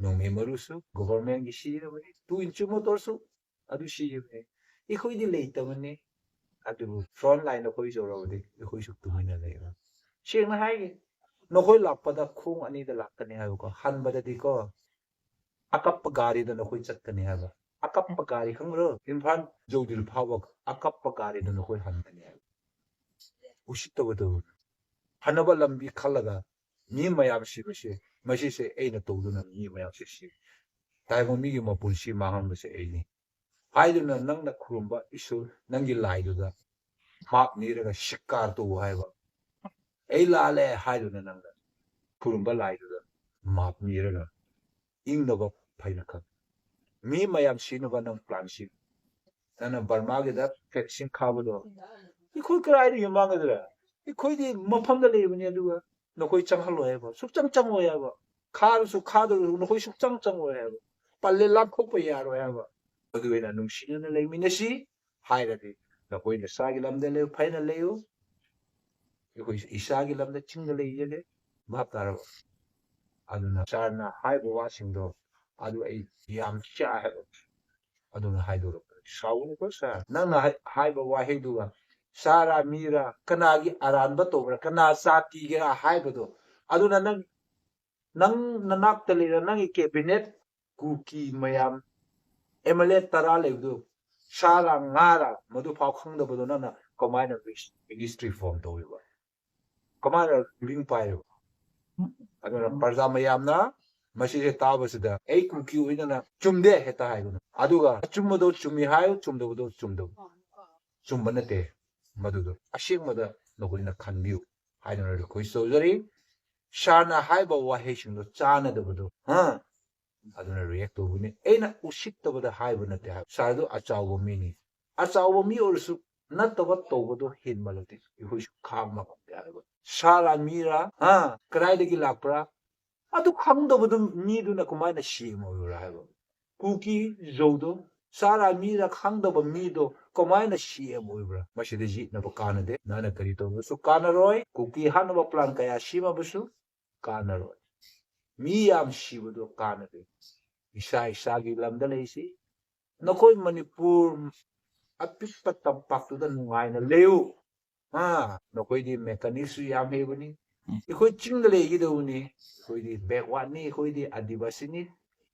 ꯅꯣꯡꯃꯩ ꯃꯔꯨꯁꯨ ꯒꯣꯚꯔꯟꯃꯦꯟꯒꯤ ꯁꯤꯖꯤꯟꯅꯕꯅꯤ, ꯇꯨ ꯏꯟꯆꯤ ꯃꯣꯇꯣꯔꯁꯨ ꯑꯗꯨ ꯁꯤꯖꯤꯟꯅꯕꯅꯤ꯫ ꯑꯩꯈꯣꯏꯗꯤ ꯂꯩꯇꯕꯅꯤ, ꯑꯗꯨꯕꯨ ꯐ꯭ꯔꯟ ꯂꯥꯏꯟ ꯑꯩꯈꯣꯏ ꯌꯧꯔꯕꯗꯤ ꯑꯩꯈꯣꯏꯁꯨ ꯇꯨꯃꯤꯟꯅ ꯂꯩꯔꯣꯏ꯫ ꯁꯦꯡꯅ ꯍꯥꯏꯒꯦ, ꯅꯈꯣꯏ ꯂꯥꯛꯄꯗ ꯈꯣꯡ ꯑꯅꯤꯗ ꯂꯥꯛꯀꯅꯤ ꯍꯥꯏꯕꯀꯣ, ꯍꯟꯕꯗꯗꯤꯀꯣ ꯑꯀꯞꯄ ꯒꯥꯔꯤꯗ ꯅꯈꯣꯏ ꯆꯠꯀꯅꯤ ꯍꯥꯏꯕ꯫ ꯑꯀꯞꯄ ꯒꯥꯔꯤ ꯈꯪꯕ꯭ꯔꯣ? ꯏꯝꯐꯥꯜ ꯖꯧꯗꯤꯜ ꯐꯥꯎꯕ ꯑꯀꯞꯄ ꯒꯥꯔꯤꯗ ꯅꯈꯣꯏ ꯍꯟꯒꯅꯤ ꯍꯥꯏꯕ꯫ ꯎꯁꯤꯠꯇꯕꯗꯣ꯫ ꯐꯅꯕ ꯂꯝꯕꯤ ꯈꯜꯂꯒ ꯃꯤ ꯃꯌꯥꯝ ꯁꯤꯕꯁꯦ, ꯃꯁꯤꯁꯦ ꯑꯩꯅ ꯇꯧꯗꯨꯅ ꯃꯤ ꯃꯌꯥꯝꯁꯦ ꯁꯤ, ꯇꯥꯏꯕꯪ ꯃꯤꯒꯤ ꯃꯄꯨꯟꯁꯤ ꯃꯥꯡꯍꯟꯕꯁꯦ ꯑꯩꯅꯤ ꯍꯥꯏꯗꯨꯅ ꯅꯪꯅ ꯈꯨꯔꯨꯝꯕ ꯏꯁꯣꯔ ꯅꯪꯒꯤ ꯂꯥꯏꯗꯨꯗ ꯃꯥꯞ ꯅꯤꯔꯒ ꯁꯤꯀꯥꯔ ꯇꯧ ꯍꯥꯏꯕ꯫ ꯑꯩ ꯂꯥꯜꯂꯦ ꯍꯥꯏꯗꯨꯅ ꯅꯪꯅ ꯈꯨꯔꯨꯝꯕ ꯂꯥꯏꯗꯨꯗ ꯃꯥꯞ ꯅꯤꯔꯒ ꯏꯪꯅꯕ ꯐꯩꯅ ꯈꯜꯂꯤ꯫ ꯃꯤ ꯃꯌꯥꯝ ꯁꯤꯅꯕ ꯅꯪ ꯄ꯭ꯂꯥꯟ ꯁꯤ, ꯅꯪꯅ ꯕꯔꯃꯥꯒꯤꯗ ꯐꯦꯟꯁꯤꯡ ꯈꯥꯕꯗꯣ ꯑꯩꯈꯣꯏ ꯀꯗꯥꯏꯗꯒꯤ ꯃꯥꯡꯒꯗ꯭ꯔꯥ? ꯑꯩꯈꯣꯏꯗꯤ ꯃꯐꯝꯗ ꯂꯩꯕꯅꯤ, ꯑꯗꯨꯒ ꯅꯈꯣꯏ ꯆꯪꯍꯜꯂꯣꯏ ꯍꯥꯏꯕ, ꯁꯨꯛꯆꯪ ꯆꯪꯉꯣꯏ ꯍꯥꯏꯕ꯫ ꯈꯥꯔꯁꯨ ꯈꯥꯗ꯭ꯔꯁꯨ ꯅꯈꯣꯏ ꯁꯨꯛꯆꯪ ꯆꯪꯉꯣꯏ ꯍꯥꯏꯕ꯫ ꯄꯜꯂꯦ ꯂꯥꯟꯊꯣꯛꯄ ꯌꯥꯔꯣꯏ ꯍꯥꯏꯕ꯫ ꯑꯗꯨ ꯑꯣꯏꯅ ꯅꯨꯡꯁꯤꯅꯅ ꯂꯩꯃꯤꯟꯅꯁꯤ ꯍꯥꯏꯔꯗꯤ ꯅꯈꯣꯏ ꯅꯁꯥꯒꯤ ꯂꯝꯗ ꯂꯩꯌꯨ, ꯐꯅ ꯂꯩꯌꯨ꯫ ꯑꯩꯈꯣꯏ ꯏꯁꯥꯒꯤ ꯂꯝꯗ ꯆꯤꯡꯗ ꯂꯩꯖꯒꯦ꯫ ꯚꯥꯞ ꯇꯥꯔꯕ? ꯑꯗꯨꯅ ꯁꯥꯔꯅ ꯍꯥꯏꯕ ꯋꯥꯁꯤꯡꯗꯣ ꯑꯗꯨ ꯑꯩ ꯌꯥꯝ ꯆꯥꯏ ꯍꯥꯏꯕ꯫ ꯑꯗꯨꯅ ꯍꯥꯏꯗꯣꯔꯛꯄꯅꯤ꯫ ꯁꯥꯎꯒꯅꯨꯀꯣ ꯁꯥꯔ꯫ ꯅꯪꯅ ꯍꯥꯏ-, ꯍꯥꯏꯕ ꯋꯥꯍꯩꯗꯨꯒ ꯁꯥꯔꯥ ꯃꯤꯔꯥ, ꯀꯅꯥꯒꯤ ꯑꯔꯥꯟꯕ ꯇꯧꯕ꯭ꯔꯥ, ꯀꯅꯥ ꯖꯥꯇꯤꯒꯤꯔꯥ ꯍꯥꯏꯕꯗꯣ, ꯑꯗꯨꯅ ꯅꯪ, ꯅꯪ ꯅꯅꯥꯛꯇ ꯂꯩꯔ ꯅꯪꯒꯤ ꯀꯦꯕꯤꯅꯦꯠ ꯀꯨꯀꯤ ꯃꯌꯥꯝ ꯑꯦꯝ ꯑꯦꯜ ꯑꯦ ꯇꯔꯥ ꯂꯩꯕꯗꯨ ꯁꯥꯔꯥ ꯉꯥꯔꯥ ꯃꯗꯨ ꯐꯥꯎ ꯈꯪꯗꯕꯗꯣ ꯅꯪꯅ ꯀꯃꯥꯏꯅ ꯃꯤꯅꯤꯁꯇ꯭ꯔꯤ ꯐꯣꯔꯝ ꯇꯧꯔꯤꯕ? ꯀꯃꯥꯏꯅ ꯔꯨꯂꯤꯡ ꯄꯥꯏꯔꯤꯕ? ꯑꯗꯨꯅ ꯄ꯭ꯔꯖꯥ ꯃꯌꯥꯝꯅ ꯃꯁꯤꯁꯦ ꯇꯥꯕꯁꯤꯗ ꯑꯩ ꯀꯨꯀꯤ ꯑꯣꯏꯗꯅ ꯆꯨꯝꯗꯦ ꯍꯦꯛꯇ ꯍꯥꯏꯒꯅꯨ꯫ ꯑꯗꯨꯒ ꯑꯆꯨꯝꯕꯗꯣ ꯆꯨꯝꯃꯤ ꯍꯥꯏꯌꯨ, ꯆꯨꯝꯗꯕꯗꯣ ꯆꯨꯝꯗꯕ, ꯆꯨꯝꯕ ꯅꯠꯇꯦ ꯃꯗꯨꯗꯣ꯫ ꯑꯁꯦꯡꯕꯗ ꯅꯈꯣꯏꯅ ꯈꯟꯕꯤꯌꯨ ꯍꯥꯏꯗꯨꯅ ꯔꯤꯀ꯭ꯋꯦꯁ ꯇꯧꯖꯔꯤ꯫ ꯁꯥꯔꯅ ꯍꯥꯏꯕ ꯋꯥꯍꯩꯁꯤꯡꯗꯣ ꯆꯥꯟꯅꯗꯕꯗꯣ, ꯍꯥ? ꯑꯗꯨꯅ ꯔꯤꯌꯦꯛ ꯇꯧꯕꯅꯤ꯫ ꯑꯩꯅ ꯎꯁꯤꯠꯇꯕꯗ ꯍꯥꯏꯕ ꯅꯠꯇꯦ ꯍꯥꯏꯕ꯫ ꯁꯥꯔꯗꯨ ꯑꯆꯥꯎꯕ ꯃꯤꯅꯤ꯫ ꯑꯆꯥꯎꯕ ꯃꯤ ꯑꯣꯏꯔꯁꯨ ꯅꯠꯇꯕ ꯇꯧꯕꯗꯣ ꯍꯦꯟꯃꯜꯂꯗꯤ ꯑꯩꯈꯣꯏꯁꯨ ꯈꯥꯡꯕ ꯉꯝꯗꯦ ꯍꯥꯏꯕ꯫ ꯁꯥꯔꯥ ꯃꯤꯔꯥ? ꯍꯥ? ꯀꯗꯥꯏꯗꯒꯤ ꯂꯥꯛꯄ꯭ꯔꯥ? ꯑꯗꯨ ꯈꯪꯗꯕꯗꯨ ꯃꯤꯗꯨꯅ ꯀꯃꯥꯏꯅ ꯁꯤ ꯑꯦꯝ ꯑꯣꯏꯕ꯭ꯔꯥ ꯍꯥꯏꯕ? ꯀꯨꯀꯤ ꯖꯧꯗꯣ ꯁꯥꯔꯥ ꯃꯤꯔꯥ ꯈꯪꯗꯕ ꯃꯤꯗꯣ ꯀꯃꯥꯏꯅ ꯁꯤ ꯑꯦꯝ ꯑꯣꯏꯕ꯭ꯔꯥ? ꯃꯁꯤꯗ ꯌꯦꯠꯅꯕ ꯀꯥꯟꯅꯗꯦ꯫ ꯅꯪꯅ ꯀꯔꯤ ꯇꯧꯕꯁꯨ ꯀꯥꯟꯅꯔꯣꯏ꯫ ꯀꯨꯀꯤ ꯍꯥꯠꯅꯕ ꯄ꯭ꯂꯥꯟ ꯀꯌꯥ ꯁꯦꯝꯃꯕꯁꯨ ꯀꯥꯟꯅꯔꯣꯏ꯫ ꯃꯤ ꯌꯥꯝ ꯁꯤꯕꯗꯣ ꯀꯥꯟꯅꯗꯦ꯫ ꯏꯁꯥ ꯏꯁꯥꯒꯤ ꯂꯝꯗ ꯂꯩꯁꯤ꯫ ꯅꯈꯣꯏ ꯃꯅꯤꯄꯨꯔ ꯑꯄꯤꯛꯄ ꯇꯝꯄꯥꯛꯇꯨꯗ ꯅꯨꯡꯉꯥꯏꯅ ꯂꯩꯌꯨ꯫ ꯑꯥ, ꯅꯈꯣꯏꯗꯤ ꯃꯦꯀꯥꯅꯤꯛꯁꯨ ꯌꯥꯝ ꯍꯩꯕꯅꯤ꯫ ꯑꯩꯈꯣꯏ ꯆꯤꯡꯗ ꯂꯩꯒꯗꯧꯕꯅꯤ꯫ ꯑꯩꯈꯣꯏꯗꯤ ꯕꯦꯛꯋꯥꯔꯗꯅꯤ, ꯑꯩꯈꯣꯏꯗꯤ ꯑꯥꯗꯤꯕꯥꯁꯤꯅꯤ,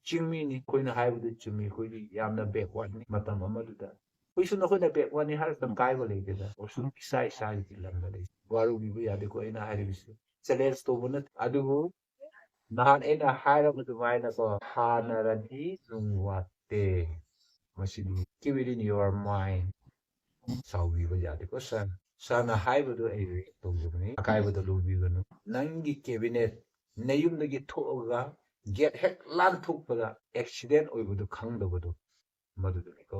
ꯆꯤꯡꯃꯤꯅꯤ꯫ ꯑꯩꯈꯣꯏꯅ ꯍꯥꯏꯕꯗꯨ ꯆꯨꯝꯃꯤ, ꯑꯩꯈꯣꯏꯗꯤ ꯌꯥꯝꯅ ꯕꯦꯛꯋꯥꯔꯗꯅꯤ ꯃꯇꯝ ꯑꯃꯗꯨꯗ꯫ ꯑꯩꯈꯣꯏꯁꯨ ꯅꯈꯣꯏꯅ ꯕꯦꯛꯋꯥꯔꯗꯅꯤ ꯍꯥꯏꯔꯒ ꯀꯥꯏꯕ ꯂꯩꯇꯦꯗ꯫ ꯑꯩꯈꯣꯏꯁꯨ ꯏꯁꯥ ꯏꯁꯥꯒꯤ ꯂꯝꯗ ꯂꯩ꯫ ꯋꯥꯔꯧꯕꯤꯕ ꯌꯥꯗꯦꯀꯣ ꯑꯩꯅ ꯍꯥꯏꯔꯤꯕꯁꯤ꯫ ꯆꯦꯂꯦꯟꯖ ꯇꯧꯕ ꯅꯠꯇꯦ꯫ ꯑꯗꯨꯕꯨ ꯅꯍꯥꯟ ꯑꯩꯅ ꯍꯥꯏꯔꯕ ꯑꯗꯨꯃꯥꯏꯅꯀꯣ, ꯍꯥꯟꯅꯔꯗꯤ ꯅꯨꯡ ꯋꯥꯠꯇꯦ꯫ ꯃꯁꯤꯗꯤ keep it in your mind꯫ ꯁꯥꯎꯕꯤꯕ ꯌꯥꯗꯦꯀꯣ ꯁꯥꯔ꯫ ꯁꯥꯔꯅ ꯍꯥꯏꯕꯗꯨ ꯑꯩ ꯔꯤꯌꯦꯛ ꯇꯧꯖꯕꯅꯤ꯫ ꯑꯀꯥꯏꯕꯗ ꯂꯧꯕꯤꯒꯅꯨ꯫ ꯅꯪꯒꯤ ꯀꯦꯕꯤꯅꯦꯠ ꯅꯌꯨꯝꯗꯒꯤ ꯊꯣꯛꯑꯒ ꯒꯦꯠ ꯍꯦꯛ ꯂꯥꯟꯊꯣꯛꯄꯗ ꯑꯦꯛꯁꯤꯗꯦꯟ ꯑꯣꯏꯕꯗꯨ ꯈꯪꯗꯕꯗꯨ ꯃꯗꯨꯗꯨꯅꯤꯀꯣ꯫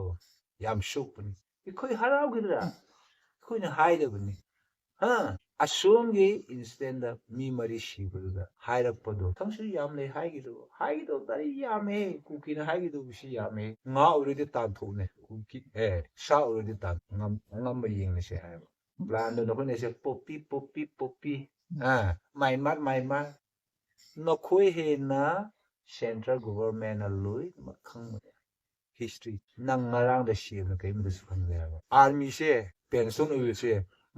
ꯌꯥꯝ ꯁꯣꯛꯄꯅꯤ꯫ ꯑꯩꯈꯣꯏ ꯍꯔꯥꯎꯒꯗ꯭ꯔꯥ? ꯑꯩꯈꯣꯏꯅ ꯍꯥꯏꯗꯕꯅꯤ꯫ ꯍꯥ? ꯑꯁꯣꯝꯒꯤ ꯏꯟꯁꯤꯗꯦꯟꯗ ꯃꯤ ꯃꯔꯤ ꯁꯤꯕꯗꯨꯗ ꯍꯥꯏꯔꯛꯄꯗꯣ ꯈꯪꯁꯨ ꯌꯥꯝ ꯂꯩ ꯍꯥꯏꯒꯗꯧꯕ꯫ ꯍꯥꯏꯒꯗꯧꯕ ꯇꯥꯔꯗꯤ ꯌꯥꯝꯃꯦ꯫ ꯀꯨꯀꯤꯅ ꯍꯥꯏꯒꯗꯧꯕꯁꯤ ꯌꯥꯝꯃꯦ꯫ ꯉꯥ ꯑꯣꯏꯔꯗꯤ ꯇꯥꯟꯊꯣꯛꯅꯦ꯫ ꯀꯨꯀꯤ, ꯑꯦ, ꯁꯥ ꯑꯣꯏꯔꯗꯤ ꯇꯥꯟ-, ꯉꯝ-, ꯑꯉꯝꯕ ꯌꯦꯡꯅꯁꯦ ꯍꯥꯏꯕ꯫ ꯄ꯭ꯂꯥꯟꯗꯣ ꯅꯈꯣꯏꯅ ꯁꯦ ꯄꯣꯄꯤ, ꯄꯣꯄꯤ, ꯄꯣꯄꯤ꯫ ꯑꯥ, ꯃꯥꯏꯃꯥꯔ, ꯃꯥꯏꯃꯥꯔ꯫ ꯅꯈꯣꯏ ꯍꯦꯟꯅ ꯁꯦꯟꯇ꯭ꯔꯦꯜ ꯒꯣꯚꯔꯟꯃꯦꯟꯅ ꯂꯣꯏꯅꯃꯛ ꯈꯪꯕꯅꯦ꯫ ꯍꯤꯁꯇ꯭ꯔꯤ꯫ ꯅꯪ ꯉꯔꯥꯡꯗ ꯁꯤ ꯑꯦꯝꯅ ꯀꯔꯤꯝꯇꯁꯨ ꯈꯪꯗꯦ ꯍꯥꯏꯕ꯫ ꯑꯥꯔꯃꯤꯁꯦ ꯄꯦꯟꯁꯟ ꯑꯣꯏꯕꯁꯦ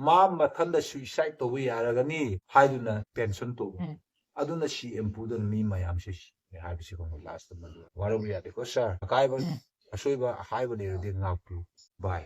ꯃꯥ ꯃꯊꯟꯗ ꯁꯨꯏꯁꯥꯏꯠ ꯇꯧꯕ ꯌꯥꯔꯒꯅꯤ ꯍꯥꯏꯗꯨꯅ ꯄꯦꯟꯁꯟ ꯇꯧꯕ꯫ ꯎꯝ꯫ ꯑꯗꯨꯅ ꯁꯤ ꯑꯦꯝ ꯄꯨꯗꯅ ꯃꯤ ꯃꯌꯥꯝꯁꯦ ꯁꯤꯔꯦ ꯍꯥꯏꯕꯁꯤ ꯈꯪꯕ ꯂꯥꯁꯇ ꯃꯗꯨ ꯋꯥꯔꯧꯕ ꯌꯥꯗꯦꯀꯣ ꯁꯥꯔ꯫ ꯑꯀꯥꯏꯕ, ꯎꯝ꯫ ꯑꯁꯣꯏꯕ ꯑꯍꯥꯏꯕ ꯂꯩꯔꯗꯤ ꯉꯥꯛꯄꯤꯌꯨ꯫ ꯕꯥꯏ꯫